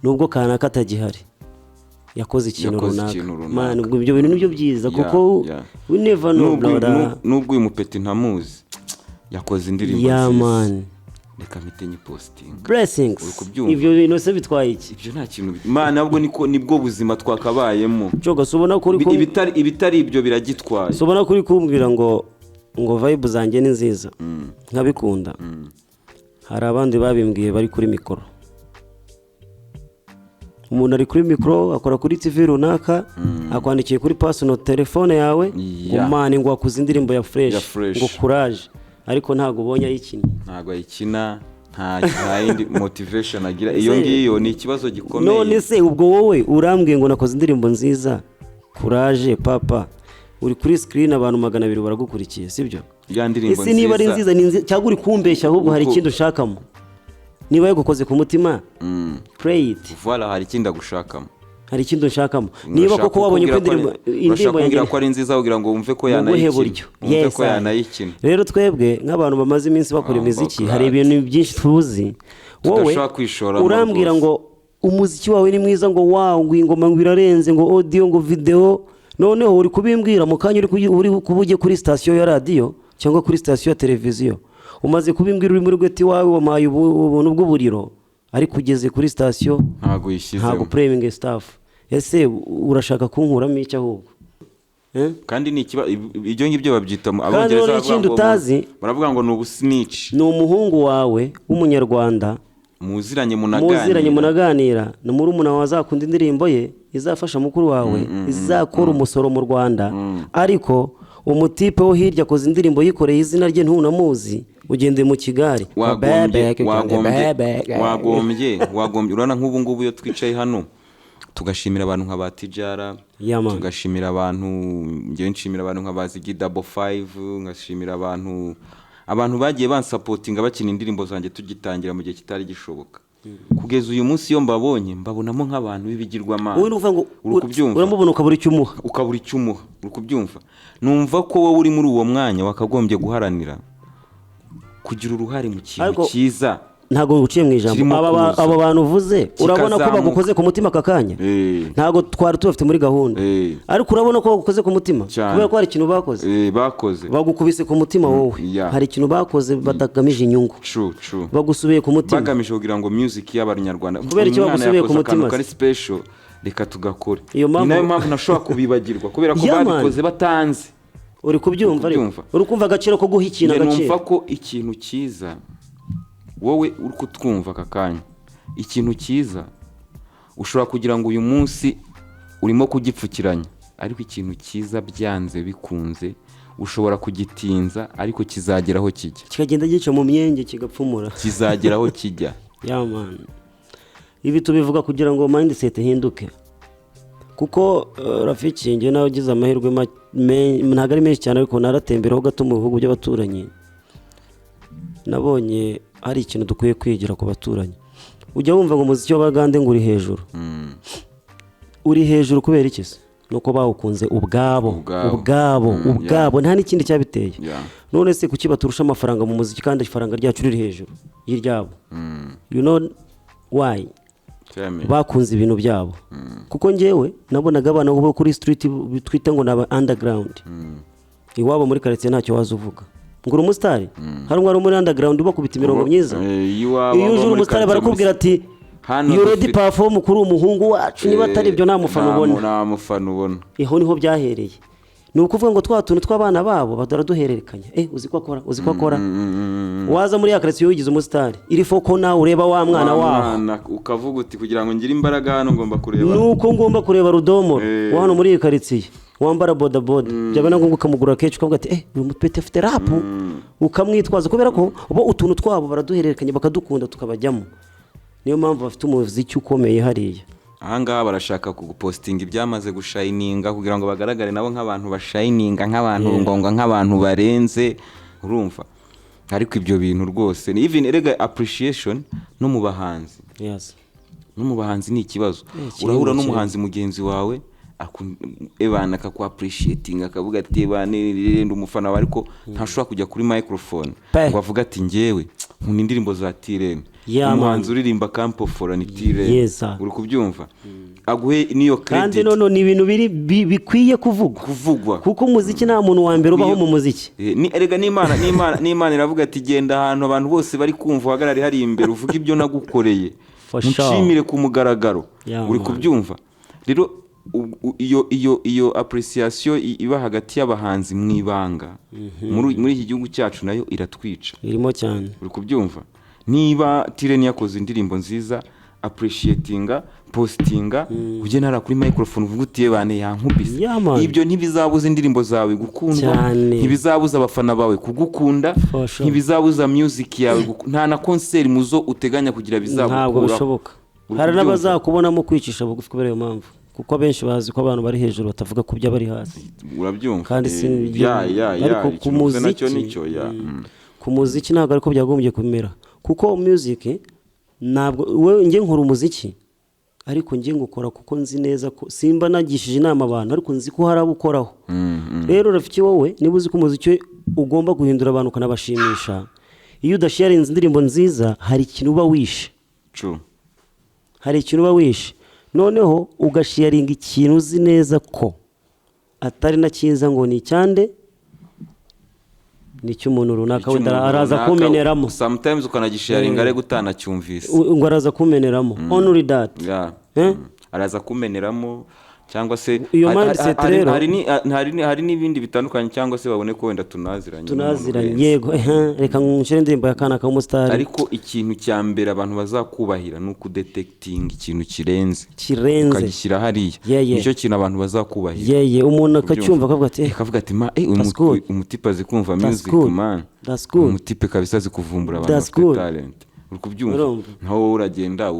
nubwo kanaka atagihari, yakoze ikintu Yakoze runaka. ikintu runaka. Man, ubwo ibyo bintu nibyo byiza, kuko we never know, Nubwo brother. Nubwo uyu mupeti ntamuzi, yakoze indirimbo Yeah nziza. man. Reka mpite nyipostinga. Blessings. Uri kubyumva? Ibyo bintu se bitwaye iki? Ibyo nta kintu Imana, ahubwo niko nibwo buzima twakabayemo. Coga, si ubona ko uri Ibitari ibyo biragitwaye. Si ubona ko uri kumbwira ngo vibe zanjye ni nziza, nkabikunda? Hari abandi babimbwiye bari kuri mikoro. Umuntu ari kuri mikoro, akora kuri TV runaka, akwandikiye kuri personal telefone yawe ngo "Man, ngo wakoze indirimbo ya fresh," Ya fresh. ngo "Courage," ariko ntabwo ubonye ayikinnye. Ntabwo ayikina, nta yindi motivation agira. Iyo ngiyo ni ikibazo gikomeye. None se ubwo wowe urambwiye ngo nakoze indirimbo nziza, courage papa, uri kuri screen, abantu 200 baragukurikiye, sibyo? Ya ndirimbo Ese niba ari nziza. nziza, ni nziza cyangwa uri kumbeshya? Ahubwo hari ikindi ushakamo. Niba yagukoze ku mutima, play it. Voilà, hari ikindi agushakamo. Hari ikindi ushakamo. Niba Urashaka koko wabonye ko kukubwira ko indirimbo urashaka yanjye kumbwira ko ari nziza kugira ngo wumve ko mu buhe yanayikina, buryo? wumve Yes, ko I. yanayikina. Rero twebwe nk'abantu bamaze iminsi bakora imiziki, hari God. ibintu byinshi tuzi. Wowe Tudashobora kwishoramo urambwira rwose. ngo umuziki wawe ni mwiza, ngo wow, ngo ingoma ngo irarenze, ngo audio, ngo video. Noneho uri kubimbwira mu kanya uri kuba ujye kuri sitasiyo ya radiyo cyangwa kuri sitasiyo ya televiziyo. Umaze kubimbwira uri muri ghetto iwawe, wampaye ubuntu bw'uburiro, ariko ugeze kuri sitasiyo Ntabwo ntabwo uyishyizemo. playing stuff. Ese urashaka kunkuramo iki ahubwo? Eh? Kandi ni ibyo ngibyo babyita Kandi Abongereza noneho baravuga ikindi ngo utazi, baravuga ngo ni ubusnitch. Ni umuhungu wawe w'umunyarwanda Muziranye, munaganira. Muziranye, munaganira, ni murumuna wawe, azakunda indirimbo ye, izafasha mukuru wawe, izakora umusoro mu Rwanda. Ariko umutipe wo hirya akoze indirimbo yikoreye izina rye, ntunamuzi, ugendeye mu kigare. Wagombye, urabona nk'ubu ngubu iyo twicaye hano tugashimira abantu nka ba Tijara, Yeah, man. tugashimira abantu, njyewe nshimira abantu nka ba Ziggy Double Five, ngashimira abantu bagiye bansupportinga bakina indirimbo zanjye tugitangira mu gihe kitari gishoboka. Kugeza uyu munsi iyo mbabonye, mbabonamo nk'abantu b'ibigirwamana. Wowe ni ukuvuga ngo Uri kubyumva? uramubona ukabura icyo umuha. Ukabura icyo umuha, uri kubyumva? Numva ko wowe uri muri uwo mwanya wakagombye guharanira kugira uruhare mu kintu Ariko cyiza ntabwo nguciye mu ijambo. kirimo kuza. Aba bantu uvuze, urabona ko Kikazamuka. bagukoze ku mutima aka kanya. Ntabwo twari tubafite muri gahunda, ariko urabona ko bagukoze ku mutima Cyane. kubera ko hari ikintu bakoze. Bakoze. Bagukubise ku mutima wowe. Hari ikintu bakoze batagamije inyungu. True, true. Bagusubiye ku mutima. Bagamije kugira ngo music y'Abanyarwanda, Kubera icyo uyu mwana bagusubiye ku yakoze akantu mutima kari se? special, reka tugakore. Iyo Ni mpamvu- nayo mpamvu ntashobora kubibagirwa, kubera ko Yeah, man. babikoze batanze. Uri kubyumva ariko? Kubyumva. Uri kumva agaciro ko guha ikintu Njye agaciro? numva ko ikintu cyiza, wowe uri kutwumva aka kanya, ikintu cyiza ushobora kugira ngo uyu munsi urimo kugipfukiranya, ariko ikintu cyiza byanze bikunze ushobora kugitinza, ariko kizagera aho kijya. Kikagenda gica mu myenge, kigapfumura. Kizagera aho kijya. Yeah, man. Ibi tubivuga kugira ngo mindset ihinduke, kuko Rafiki, njye nawe ugize amahirwe ntabwo ari menshi cyane, ariko naratemberaho gato mu bihugu by'abaturanyi, nabonye hari ikintu dukwiye kwigira ku baturanyi. Ujya wumva ngo umuziki w'Abagande ngo uri hejuru. Uri hejuru kubera iki se? Nuko bawukunze ubwabo. Ubwabo. Ubwabo. Ubwabo, nta n'ikindi cyabiteye. None se kuki baturusha amafaranga mu muziki kandi ifaranga ryacu riri hejuru y'iryabo? You know why? Tell me. Bakunze ibintu byabo. Kuko njyewe nabonaga abana bo kuri street twita ngo ni aba underground, iwabo muri karitsiye ntacyo waza uvuga ngo uri umusitari. Hari umwari wo muri underground bakubita imirongo myiza. Iwabo Iyo uje bo uri muri umusitari, quartier barakubwira ati Hano "You ready dufite- perform kuri umuhungu wacu." Niba atari ibyo, nta mufana ubona. Nta mufana ubona. Aho niho byahereye. Ni ukuvuga ngo twa tuntu tw'abana babo baraduhererekanya. Uzi ko akora, uzi ko akora. Waza muri ya karitsiye wigize umusitari, iri foko nawe ureba wa mwana Wa waho. mwana, ukavuga uti kugira ngo ngire imbaraga hano ngomba kureba. Nuko ngomba kureba Rudomoro wa hano muri iyi karitsiye wambara bodaboda, byaba na ngombwa ukamugura kenshi, ukavuga ati "Uyu mupeti afite rap," ukamwitwaza, kubera ko bo utuntu twabo baraduhererekanya, bakadukunda, tukabajyamo. Niyo mpamvu bafite umuziki ukomeye hariya. Ahangaha barashaka kugupostinga ibyamaze gushininga kugira ngo bagaragare nabo nk'abantu bashininga, nk'abantu ngonga, nk'abantu barenze, urumva? Ariko ibyo bintu rwose ni even erega appreciation no mu bahanzi. No mu bahanzi ni ikibazo. Kirimo, Urahura kirimo. n'umuhanzi mugenzi wawe, ebana akaku appreciatinga, akavuga ati "Ebana, ndi umufana wawe," ariko ntashobora kujya kuri microphone Pe. ngo avuge ati "Njyewe nkunda indirimbo za Tirene." Yeah, man. Umuhanzi uririmba Campofora ni T-Ren. Yes, sir. Uri kubyumva, aguhe n'iyo Kandi credit. none ni ibintu biri bikwiye kuvugwa. Kuvugwa. Kuko umuziki, nta muntu wa mbere ubaho mu muziki. Ni erega n'Imana iravuga ati: "Genda ahantu abantu bose bari kumva, uhagarare hari imbere, uvuge ibyo nagukoreye, For sure. nshimire ku mugaragaro." Yeah, Uri man. kubyumva rero, iyo appreciation iba hagati y'abahanzi mu ibanga muri iki gihugu cyacu nayo iratwica. Irimo cyane. Uri kubyumva, niba Tireni yakoze indirimbo nziza, appreciatinga, postinga, ujye nara kuri microphone uvuge uti: "Bane yankubise." Yeah, man. Ibyo ntibizabuza indirimbo zawe gukundwa, Cyane. ntibizabuza abafana bawe kugukunda, For sure. ntibizabuza music yawe nta na concert muzo uteganya kugira Ntabwo bizagukuraho. bishoboka. Uri Hari kubyumva? n'abazakubonamo kwicisha bugufi kubera iyo mpamvu, kuko abenshi bazi ko abantu bari hejuru batavuga ku byo bari hasi. Urabyumva. Kandi si Ya, ariko ku ikintu uvuze nacyo muziki, nicyo ya. Ku muziki ntabwo ariko byagombye kumera, kuko music ntabwo we, njye nkora umuziki, ariko njye ngukora kuko nzi neza ko simba nagishije inama abantu, ariko nzi ko hari abo ukoraho. Rero Rafiki, wowe niba uzi ko umuziki ugomba guhindura abantu ukanabashimisha, iyo udasharinze indirimbo nziza hari ikintu uba wishe. True. Hari ikintu uba wishe. Noneho ugasharinga ikintu uzi neza ko atari na cyiza, ngo ni icyande, ni icy'umuntu runaka, wenda Icy'umuntu araza runaka, kumeneramo. Sometimes ukanagisharinga ariko utanacyumvise. Ngo araza kumeneramo, only that. Eh? Araza kumeneramo cyangwa se Iyo mindset rero- hari n'ibindi bitandukanye, cyangwa se babone ko wenda tunaziranye n'umuntu Tunaziranye. urenze. Yego, ehe, reka nshyire indirimbo ya kana k'umusitari. Ariko ikintu cya mbere abantu bazakubahira ni ukudetectinga ikintu kirenze, Kirenze. ukagishyira hariya. Yeah. Nicyo kintu abantu bazakubahira. Yeye, umuntu akacyumva akavuga ati: "Eh, Akavuga ati: "Ma eh, uyu that's good. umutipe azi kumva That's music, good. man. That's good. Umutipe kabisa azi kuvumbura abantu That's bafite good." talent." Uri kubyumva? Urumva? Nkaho wowe uragenda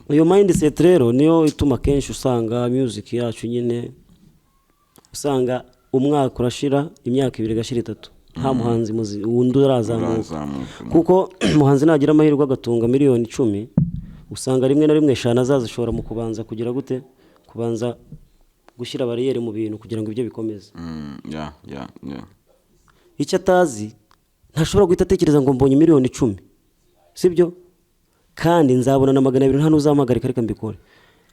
Iyo mindset rero niyo ituma akenshi usanga music yacu nyine, usanga umwaka urashira, imyaka 2 igashira, 3, nta muhanzi wundi urazamuka. Urazamuka. Kuko umuhanzi nagira amahirwe agatunga miliyoni 10, usanga rimwe na rimwe 5 azazishora mu kubanza kugira gute, kubanza gushyira bariyeri mu bintu kugira ngo ibyo bikomeze. Yeah. Icyo atazi, ntashobora guhita atekereza ngo mbonye miliyoni 10, sibyo, kandi nzabona na 200, nta n'uzampagarika, reka mbikore.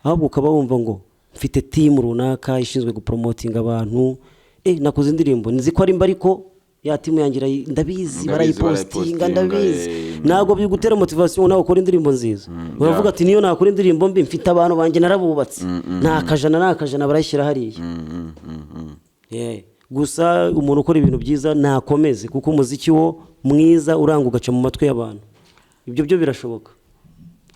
Ahubwo ukaba wumva ngo mfite team runaka ishinzwe gupromotinga abantu, nakoze indirimbo nzi ko ari mba, ariko ya team yanjye ndabizi Ndabizi, barayipostinga. Barayipostinga, Ndabizi. Ntabwo Ntabwo bigutera motivation nawe ukora indirimbo nziza. Uravuga ati: "Niyo nakora indirimbo mbi, mfite abantu banjye narabubatse, ni akajana, ni akajana barayishyira hariya." Yeah. Gusa umuntu ukora ibintu byiza nakomeze, kuko umuziki wo mwiza uranga ugaca mu matwi y'abantu. Ibyo byo birashoboka,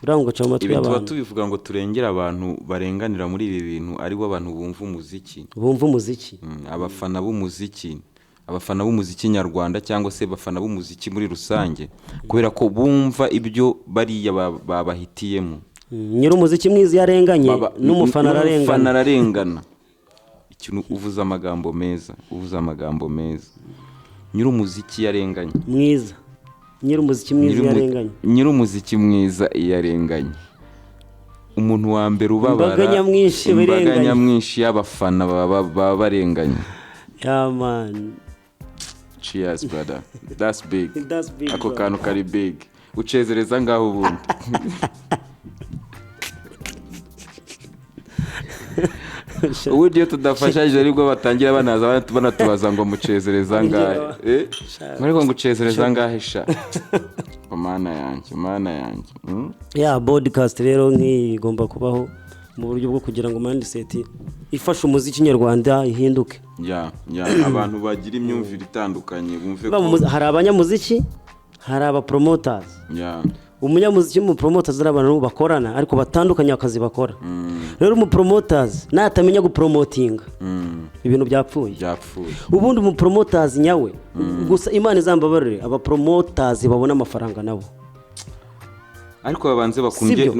uranga ugaca mu matwi Ibi tuba y'abantu. tubivuga ngo turengere abantu barenganira muri ibi bintu, aribo abantu bumva umuziki. Bumva umuziki. Abafana b'umuziki, abafana b'umuziki nyarwanda cyangwa se abafana b'umuziki muri rusange, kubera ko bumva ibyo bariya babahitiyemo. Nyiri umuziki mwiza iyo arenganye, n'umufana N'umufana ararengana. ararengana. Ikintu uvuze amagambo meza, uvuze amagambo meza. Nyiri umuziki yarenganye. Mwiza, nyiri umuziki mwiza iyo arenganye. Nyiri umuziki mwiza iyo arenganye, umuntu wa mbere ubabara, Imbaga nyamwinshi iba imbaga irenganye. nyamwinshi y'abafana baba barenganye. Yeah, man. Cheers, brother, that's big. That's big, Ako bro. kantu kari big. Ucezereza ngaho ubundi iyo tudafashanyije aribwo batangira banaza banatubaza ngo mucezereza ngahe. Ariko ngo ucezereza ngahe sha? Oh, Mana yanjye, Mana yanjye? Ya podcast rero nk'iyi igomba kubaho mu buryo bwo kugira ngo mindset ifashe umuziki nyarwanda ihinduke. Ya, abantu bagira imyumvire itandukanye bumve Ba mu ko hari abanyamuziki, hari abapromoters. Umunyamuziki n'umupromoters ari abantu bakorana, ariko batandukanye akazi bakora. Rero umupromoters natamenya gupromotinga, ibintu byapfuye. Byapfuye. Ubundi umupromoters nyawe, gusa Imana izambabarire, abapromoters babona amafaranga nabo. Ariko babanze bakunde Sibyo?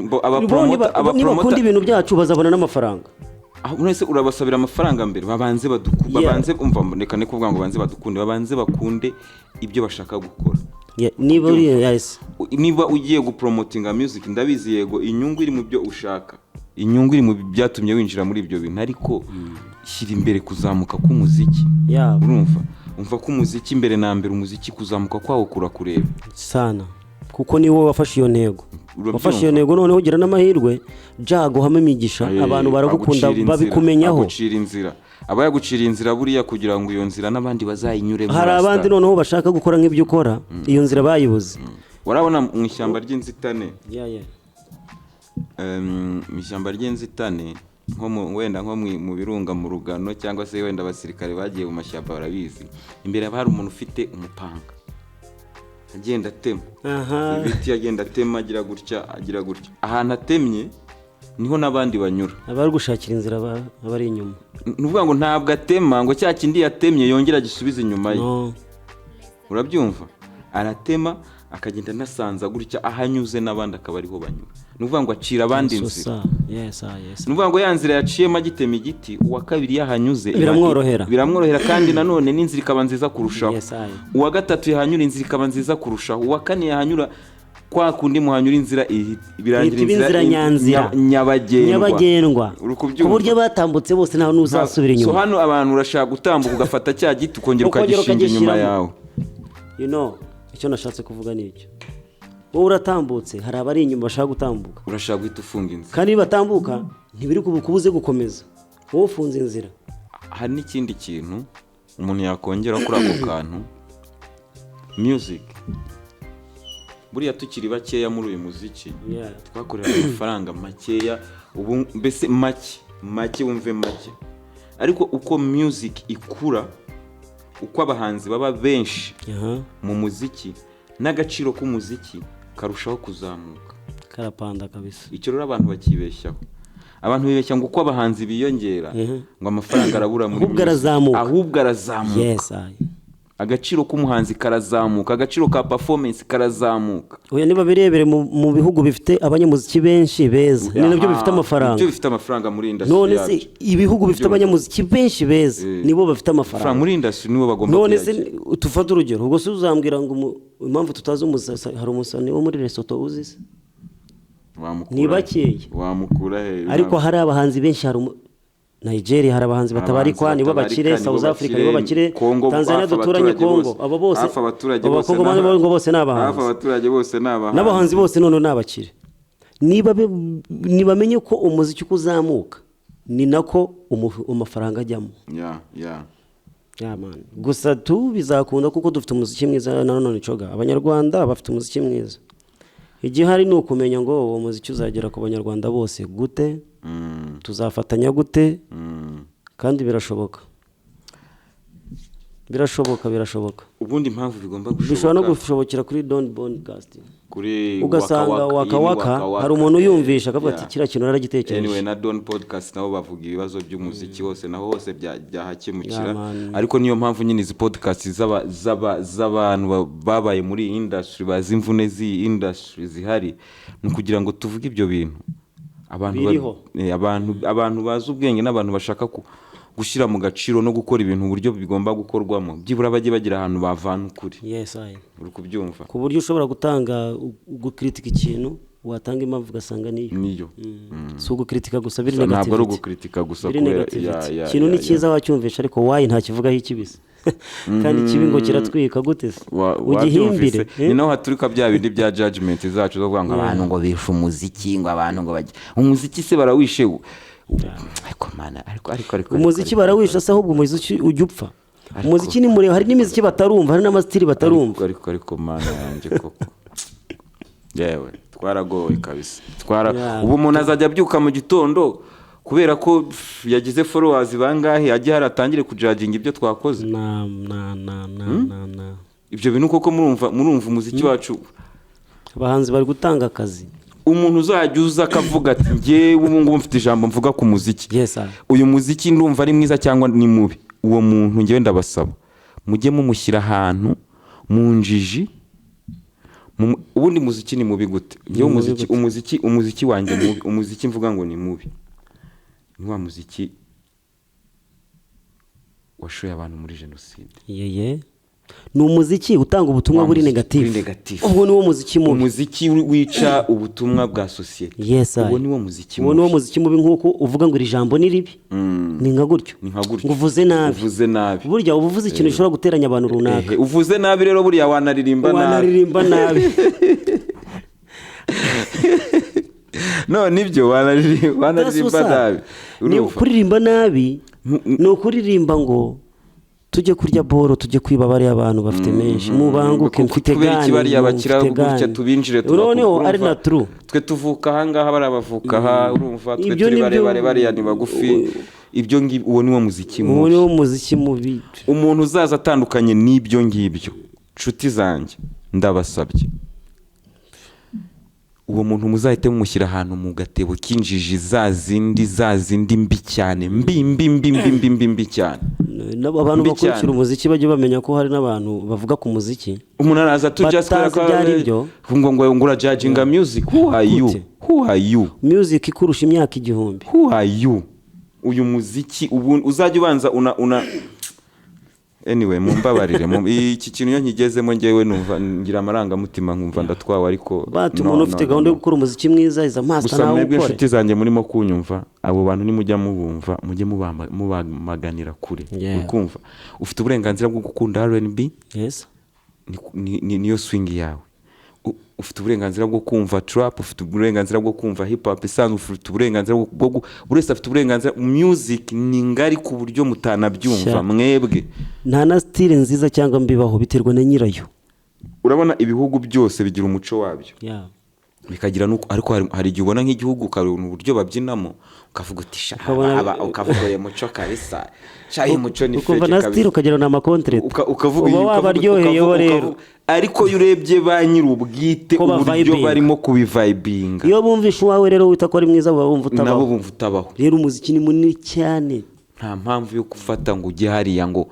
Nibakunda ibintu byacu bazabona n'amafaranga. Aho none se urabasabira amafaranga mbere? Babanze baduku babanze, umva, reka ne kuvuga ngo babanze badukunde, babanze bakunde ibyo bashaka gukora. Yeah, niba uri, yes. Niba ugiye gupromotinga music, ndabizi, yego, inyungu iri mu byo ushaka, inyungu iri mu byatumye winjira muri ibyo bintu, ariko shyira imbere kuzamuka k'umuziki. Urumva, umva ko umuziki mbere na mbere, umuziki kuzamuka kwawo kurakureba. Sana, kuko ni wowe wafashe iyo ntego. Wafashe iyo ntego, noneho ugira n'amahirwe, jaguhamo imigisha, abantu baragukunda, agucira inzira, babikumenyaho. Agucira inzira, aba yaguciriye inzira buriya kugira ngo iyo nzira n'abandi bazayinyuremo. Hari Rasta. abandi noneho bashaka gukora nk'ibyo ukora, iyo nzira bayibuze. Urabona mu ishyamba ry'inzitane, Yeah. Mu ishyamba ry'inzitane, nko wenda nko mu birunga, mu rugano, cyangwa se wenda abasirikare bagiye mu mashyamba barabizi, imbere haba hari umuntu ufite umupanga agenda atema ibiti, agenda atema agira gutya, agira gutya. Ahantu atemye niho n'abandi banyura. Abari gushakira inzira abari inyuma. Ni ukuvuga ngo ntabwo atema ngo cya kindi yatemye yongere agisubize inyuma ye. No. Urabyumva, aratema akagenda anasanza gutya, aho anyuze n'abandi akaba ariho banyura. Ni ukuvuga ngo acira abandi inzira. So, yes, ah, yes. Ni ukuvuga ngo ya nzira yaciyemo agitema igiti, uwa kabiri yahanyuze Biramworohera. Biramworohera, kandi nanone n'inzira ikaba nziza kurushaho. Yes, aye. Uwa gatatu yahanyura, inzira ikaba nziza kurushaho. Uwa kane yahanyura, kwa kundi muhanyura inzira birangira Ihita iba inzira nyanzira. Nyabagendwa. Nyabagendwa. Uri Ku kubyumva? buryo batambutse bose ntawe n'uzasubira So inyuma. hano abantu urashaka gutambuka, ugafata cya giti ukongera Ukongera ukagishinga inyuma ukagishyiramo. yawe. Icyo nashatse kuvuga ni icyo: wowe uratambutse, hari abari inyuma bashaka gutambuka. Urashaka guhita ufunga inzira. Kandi nibatambuka ntibiri kubuze gukomeza, wowe ufunze inzira. Hari n'ikindi kintu umuntu yakongera kuri ako kantu. Music buriya, tukiri bakeya muri uyu muziki, twakoreraga amafaranga makeya, ubu mbese make make, wumve make. Ariko uko music ikura, uko abahanzi baba benshi mu muziki, n'agaciro k'umuziki karushaho kuzamuka. Karapanda kabisa. Icyo rero abantu bakibeshyaho. Abantu bibeshya ngo uko abahanzi biyongera ngo amafaranga arabura muri Ahubwo music. arazamuka. Ahubwo arazamuka. Yes, aye. Agaciro k'umuhanzi karazamuka, agaciro ka performance karazamuka. Oya, niba birebere mu bihugu bifite abanyamuziki benshi beza, ni nabyo bifite amafaranga. Nibyo bifite amafaranga muri industry None se yacu. ibihugu bifite abanyamuziki benshi beza nibo bafite Amafaranga amafaranga? muri industry nibo bagomba None se kuyagira. tufate urugero, ubwo se uzambwira ngo impamvu tutazi hari umusani wo muri Lesotho uzi se? Wamukura Ni bakeya. Wamukura he? Ariko hari abahanzi benshi. Hari Nigeria, hari abahanzi batabarikwa, nibo batabarika, bakire. nibo South Africa, nibo bakire. bakire. Congo, Tanzania hafi duturanye, abaturage Congo, bose. abo bose, Hafi abaturage bose Abakongomani bose ni hafi abahanzi. abaturage bose ni abahanzi. N'abahanzi bose none ni abakire. Niba nibamenye ko umuziki uko uzamuka ni nako amafaranga ajyamo. Yeah. Yeah, man. Gusa tu bizakunda kuko dufite umuziki mwiza. Nanone coga Abanyarwanda bafite umuziki mwiza. Igihari ni ukumenya ngo uwo muziki uzagera ku Banyarwanda bose gute, tuzafatanya gute. Kandi birashoboka, birashoboka, birashoboka. Ubundi impamvu bigomba Bishobora no gushoboka gushobokera kuri Don Podcast, kuri ugasanga Waka Waka, iyi ni Waka Waka Waka. hari umuntu uyumvisha akavuga ati kiriya kintu naragitekereje. Anyway, na Don Podcast nabo bavuga ibibazo by'umuziki hose, naho hose byahakemukira. Yeah, man. Ariko niyo mpamvu nyine izi podcast z'abantu babaye muri iyi industry, bazi imvune z'iyi industry zihari, ni ukugira ngo tuvuge ibyo bintu abantu Biriho. Abantu bazi ubwenge n'abantu bashaka gushyira mu gaciro no gukora ibintu uburyo bigomba gukorwamo, byibura bajye bagira ahantu bavana ukuri. Yes, I. Uri kubyumva? Ku buryo ushobora gutanga, gukritika ikintu, watanga impamvu ugasanga niyo. Niyo. Si ugukritika gusa biri Ntabwo ari negativity. ugukritika gusa Biri kubera negativity. ya, Ikintu ni ya. cyiza wacyumvisha, ariko wayi ntakivugaho ikibisi, kandi ikibi ngo kiratwika gute se? Ugihimbire. Wabyumvise? Ni naho haturuka bya bindi bya judgment zacu zo kuvuga ngo abantu ngo bishe umuziki, ngo abantu ngo bajye umuziki se barawishe ariko mana, ariko Umuziki barawisha se? Ahubwo umuziki ujya upfa. Ariko- Umuziki ni muremure, hari n'imiziki batarumva, hari n'amasitiri batarumva. Ariko mana yanjye koko, yewe twaragowe kabisa, twara ubu umuntu azajya abyuka mu gitondo kubera ko yagize followers bangahe, ajye hari atangire kujudginga ibyo twakoze. Na na na na na na. Ibyo bintu koko, murumva umuziki wacu Abahanzi bari gutanga akazi. Umuntu uzajya uza akavuga ati njyewe ubu ngubu mfite ijambo mvuga ku muziki, Yes, sir. uyu muziki ndumva ari mwiza cyangwa ni mubi, uwo muntu njyewe ndabasaba mujye mumushyira ahantu mu njiji. Ubundi muziki ni mubi gute? Njyewe Ni mubi umuziki gute? umuziki wanjye mubi, umuziki mvuga ngo ni mubi, ni wa muziki washoye abantu muri jenoside. Yeye, ni umuziki utanga ubutumwa Wa buri muziki negative. buri negative. Ubwo ni wo muziki mubi. Umuziki wica ubutumwa bwa sosiyete. Yes, Uwo ni wo muziki Uwo ni wo mubi. muziki mubi, nk'uko uvuga ngo iri jambo ni ribi, ni nka gutyo. Ni nka gutyo. Ngo uvuze nabi. Uvuze nabi. Burya uba uvuze ikintu gishobora guteranya abantu runaka. Ehe, uvuze nabi rero buriya wanaririmba nabi. Wanaririmba nabi. No, nibyo, wanaririmba nabi. Ni Urumva? Kuririmba nabi ni ukuririmba ngo tujye kurya boro, tujye kwiba bariya abantu bafite menshi, mubanguke, mfite Kubera iki gani, bariya bakira mfite gutya, gani. tubinjire? Noneho ari Urumva? na true. Twe tuvuka ahangaha, bariya bavuka aha, urumva? Twe Ibyo turi nibyo- barebare, bariya ni bagufi. Ibyo ngibyo, uwo ni wo muziki Uwo mubi. ni wo muziki mubi. Umuntu uzaza atandukanye n'ibyo ngibyo, nshuti zanjye, ndabasabye, uwo muntu muzahite mumushyira ahantu mu gatebo k'injiji, za zindi, za zindi mbi cyane, mbi mbi mbi mbi mbi mbi mbi cyane. Nabo abantu Mbi bakurikira cyane. umuziki bajye bamenya ko hari n'abantu bavuga ku muziki Umuntu araza tu just batazi ibyo ari byo. ngo urajudginga music. Who are you? Gute? Who are you? Music ikurusha imyaka 1000. Who are you? Uyu muziki ubu uzajya ubanza una anyway, mumbabarire, iki kintu iyo nkigezemo ngewe numva ngira amarangamutima, nkumva ndatwawe, ariko Bati no, umuntu no, ufite no, gahunda yo no. gukora umuziki mwiza iza master Gusa nawe mwebwe ukore. inshuti zanjye murimo kunyumva, abo bantu nimujya mubumva mujye mubamaganira kure. Yeah. Uri kumva, ufite uburenganzira bwo gukunda R&B, Yes. niyo swing yawe. Ufite uburenganzira bwo kumva trap, ufite uburenganzira bwo kumva hip hop isanzwe, ufite uburenganzira buri wese afite uburenganzira. Music ni ngari ku buryo mutanabyumva Sha. mwebwe. Nta na style nziza cyangwa mbibaho, biterwa na nyirayo. Urabona ibihugu byose bigira umuco wabyo, bikagira nuko, ariko hari igihe ubona nk'igihugu ukabona uburyo babyinamo ukavuga uti sha, ukavuga uyu muco kabisa, sha, uyu muco ni Ukumva fake na style kabisa. ukagira ni amakontrete. Ukavuga Uba iyi, wabaryoheye bo rero. Ariko iyo urebye ba nyir'ubwite Ko uburyo bavibinga. barimo kubivibinga, Iyo bumvishe uwawe rero wita ko ari mwiza, baba bumva nabo utabaho. bumva utabaho. Rero umuziki ni munini cyane. Nta mpamvu yo gufata ngo ujye hariya ngo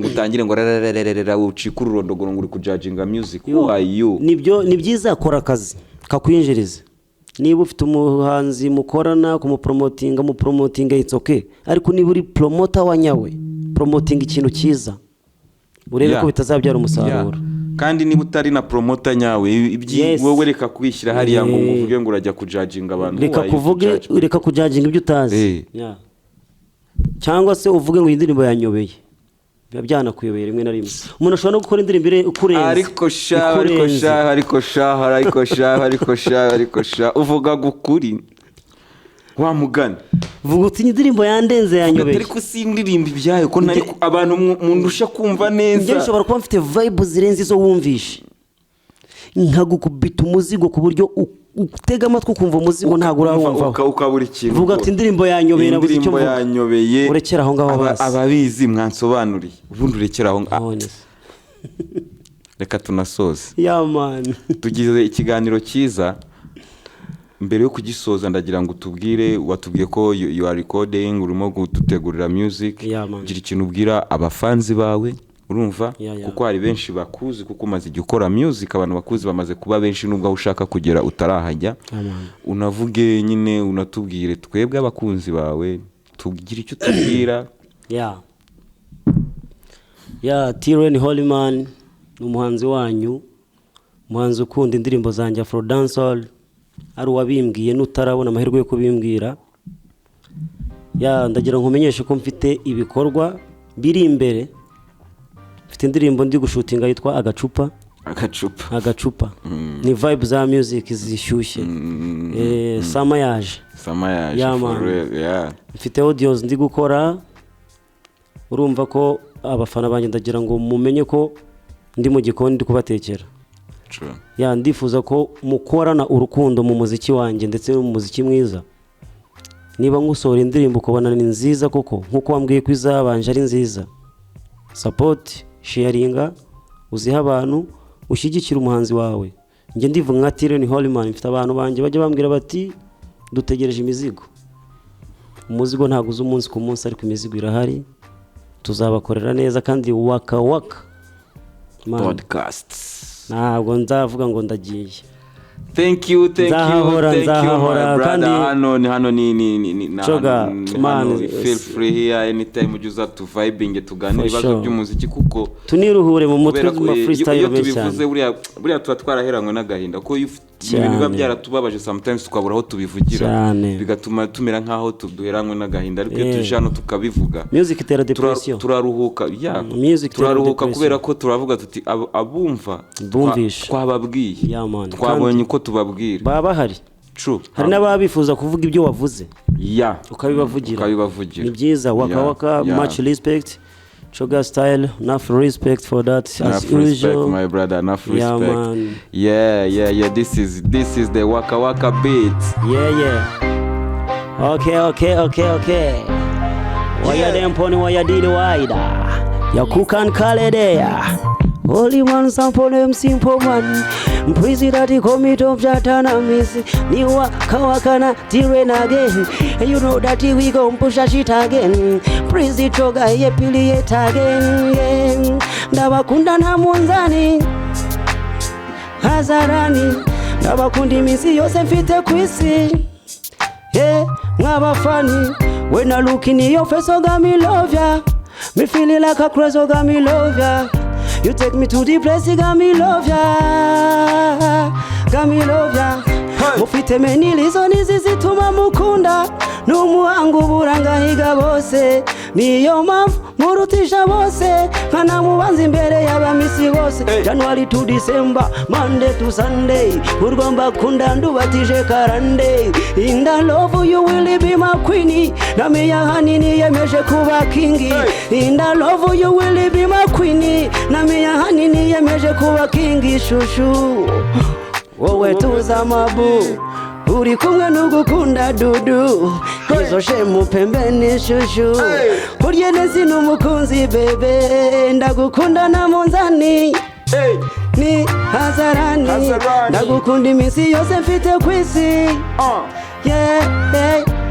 utangire ngo rararararara, ucike ururondogoro ngo uri kujudginga music. Who are you? Nibyo, ni byiza, kora akazi kakwinjiriza. Niba ufite umuhanzi mukorana kumupromotinga, mupromotinga, it's okay. Ariko niba uri promoter wa nyawe, promotinga ikintu cyiza, urebe ko bitazabyara umusaruro. Yeah. Kandi niba utari na promoter nyawe, Yes. wowe reka kwishyira hariya ngo uvuge ngo urajya kujudginga abantu. Who Reka are you to kuvuge judge people? Reka kujudginga ibyo utazi. Yeah. Cyangwa se uvuge ngo iyi ndirimbo yanyobeye, biba byanakuyobeye. Rimwe na rimwe umuntu ashobora no gukora indirimbo ikurenze. Ariko sha, ariko Ikurenze. sha, ariko sha, ariko sha, ariko sha, ariko sha, uvuga gukuri wa mugani. Vuga uti indirimbo yandenze, yanyobeye. Ariko si indirimbo ibyayo ko ntari abantu mundusha kumva Njye neza. nshobora kuba mfite vibe zirenze izo wumvishe, nkagukubita umuzigo ku buryo utega amatwi ukumva umuzigo ntabwo urawumvaho. Ukabura ikintu. Vuga ati indirimbo yanyobeye, nabuze icyo Indirimbo mvuga. yanyobeye. Urekere aho ngaho basi. Ababizi mwansobanuriye, ubundi urekere aho ngaho. None se. Reka tunasoze. Yeah man. Tugize ikiganiro cyiza. Mbere yo kugisoza, ndagira ngo utubwire, watubwiye ko you are recording, urimo gutegurira music. Yeah, man. Gira ikintu ubwira abafanzi bawe, urumva? Yeah. Kuko hari benshi bakuzi, kuko umaze igihe ukora music, abantu bakuzi bamaze kuba benshi nubwo aho ushaka kugera utarahajya. Yeah, man. Unavuge nyine, unatubwire twebwe abakunzi bawe, tugire icyo tubwira. Yeah, Tiren Holyman ni umuhanzi wanyu, umuhanzi ukunda indirimbo zanjye Afro Dancehall, ari uwabimbwiye n'utarabona amahirwe yo kubimbwira. Yeah, ndagira ngo nkumenyeshe ko mfite ibikorwa biri imbere. Mfite indirimbo ndi gushootinga yitwa Agacupa. Agacupa. Agacupa ni vibe za music zishyushye. Summer yaje. Summer yaje. Yeah, For man. real, yeah. Mfite audios ndi gukora. Urumva ko abafana banjye, ndagira ngo mumenye ko ndi mu gikoni, ndi kubatekera. True. Yeah, ndifuza ko mukorana urukundo mu muziki wanjye ndetse no mu muziki mwiza. Niba nkusohora indirimbo ukabona ni nziza koko, nk'uko wambwiye ko izabanje ari nziza, support, sharinga, uzihe abantu, ushyigikire umuhanzi wawe. Njye ndivuga nka Tiren Holyman, mfite abantu banjye bajya bambwira bati dutegereje imizigo. Umuzigo ntabwo uza umunsi ku munsi, ariko imizigo irahari, tuzabakorera neza kandi waka waka. Man, Podcasts. ntabwo nzavuga ngo ndagiye. Thank you, thank you. Nzahahora, Thank you, my nzahahora, brother. kandi- Hano ni hano ni ni ni ni na Coga, hano, ni man, hano, feel free here anytime, ujye uza tu vibing, tuganire For ibibazo sure. by'umuziki, kuko Tuniruhure mu mutwe kubera ko mu freestyle iyo menshi tubivuze, cyane. buriya tuba twaraheranywe n'agahinda, ko iyo ibintu biba Cyane. byaratubabaje, sometimes tukabura aho tubivugira, Cyane. bigatuma tumera nk'aho duheranywe n'agahinda, ariko iyo tuje hano tukabivuga, Music itera depression. Turaruhuka, yeah. Music itera Turaruhuka depression. kubera ko turavuga tuti abumva Bumvishe. twababwiye, Yeah, man. twabonye uko tubabwira. Baba bahari. True. Hari n'ababa bifuza kuvuga ibyo wavuze, ukabibavugira. Ukabibavugira. Ni byiza. Waka Waka, much respect. Choga Style, enough respect for that, as Enough respect, usual. my brother, enough Yeah, respect. man. Yeah, this is the Waka Waka beat. Yeah. Okay. Waya demponi waya dili waida. Ya kukan kale there. Only one sample name simple man. President commit of jatana miss. Ni waka waka na tiren again. And you know that we gon' push a shit again. President Choga ye pili yet again. Yeah. Ndabakunda nta munzani hadharani, ndabakunda iminsi yose mfite ku isi. Yeah, mwabafani. When I look in your face, oh, got me love ya. Me feeling like a crazy, oh, got me love ya. You take me to the place, you got me love ya. Got me love ya. Mufite many reasons zituma mukunda, n'umuhango uburangahiga bose, niyo mpamvu murutisha bose, nkanamubanza imbere y'abamisi bose. Hey. January to December, Monday to Sunday, urwamba kunda ndubatije karande. In the love you will be my queen, namiya hanini yemeje kuba king. Hey. In the love you will be my queen, namiya hanini yemeje kuba king. Shushu wowe tuza mabu, uri kumwe n'ugukunda dudu, izo shemu pembeni shushu. Hey. Urye nezi n'umukunzi bebe, ndagukunda na munzani Hey. ni hadharani. Hadharani. Ndagukunda iminsi yose mfite ku isi.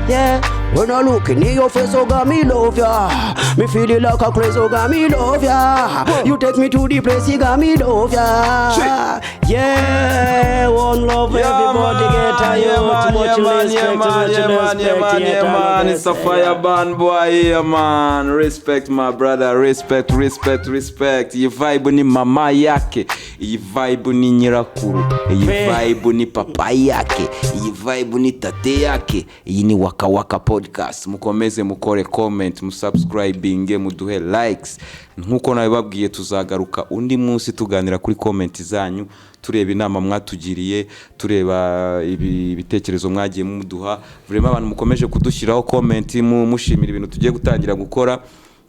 Yeah. When I look in your face, oh, got me love ya. Me feeling like a crazy, oh, got me love ya. You take me to the place, you got me love ya. Yeah, one love, everybody man, get a yeah, youth. man, Much yeah, man, respect, yeah, man, much yeah, man, yeah, respect, man, yeah, yeah, man. man. It's a fire band boy here, man. Respect, my brother, respect, respect, respect. Iyi vibe ni mama yake, iyi vibe ni nyirakuru, iyi Pe. vibe ni papa yake, iyi vibe ni tate yake. Iyi ni Waka Waka Podcast. Mukomeze mukore comment, musubscribinge, muduhe likes. Nkuko nabibabwiye, tuzagaruka undi munsi tuganira kuri comment zanyu, tureba inama mwatugiriye, tureba ibitekerezo mwagiye muduha. Vraiment, abantu mukomeje kudushyiraho comment mushimira ibintu tugiye gutangira gukora,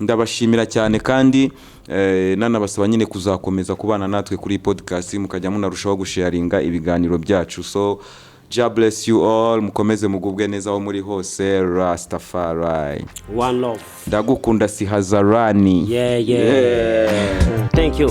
ndabashimira cyane. Kandi nanabasaba nyine kuzakomeza kubana natwe kuri iyi podcast, mukajya munarushaho gusharinga ibiganiro byacu. So Jah bless you all, mukomeze mugubwe neza aho muri hose. Rastafari. One love. Ndagukunda si hazarani. Yeah. Thank you.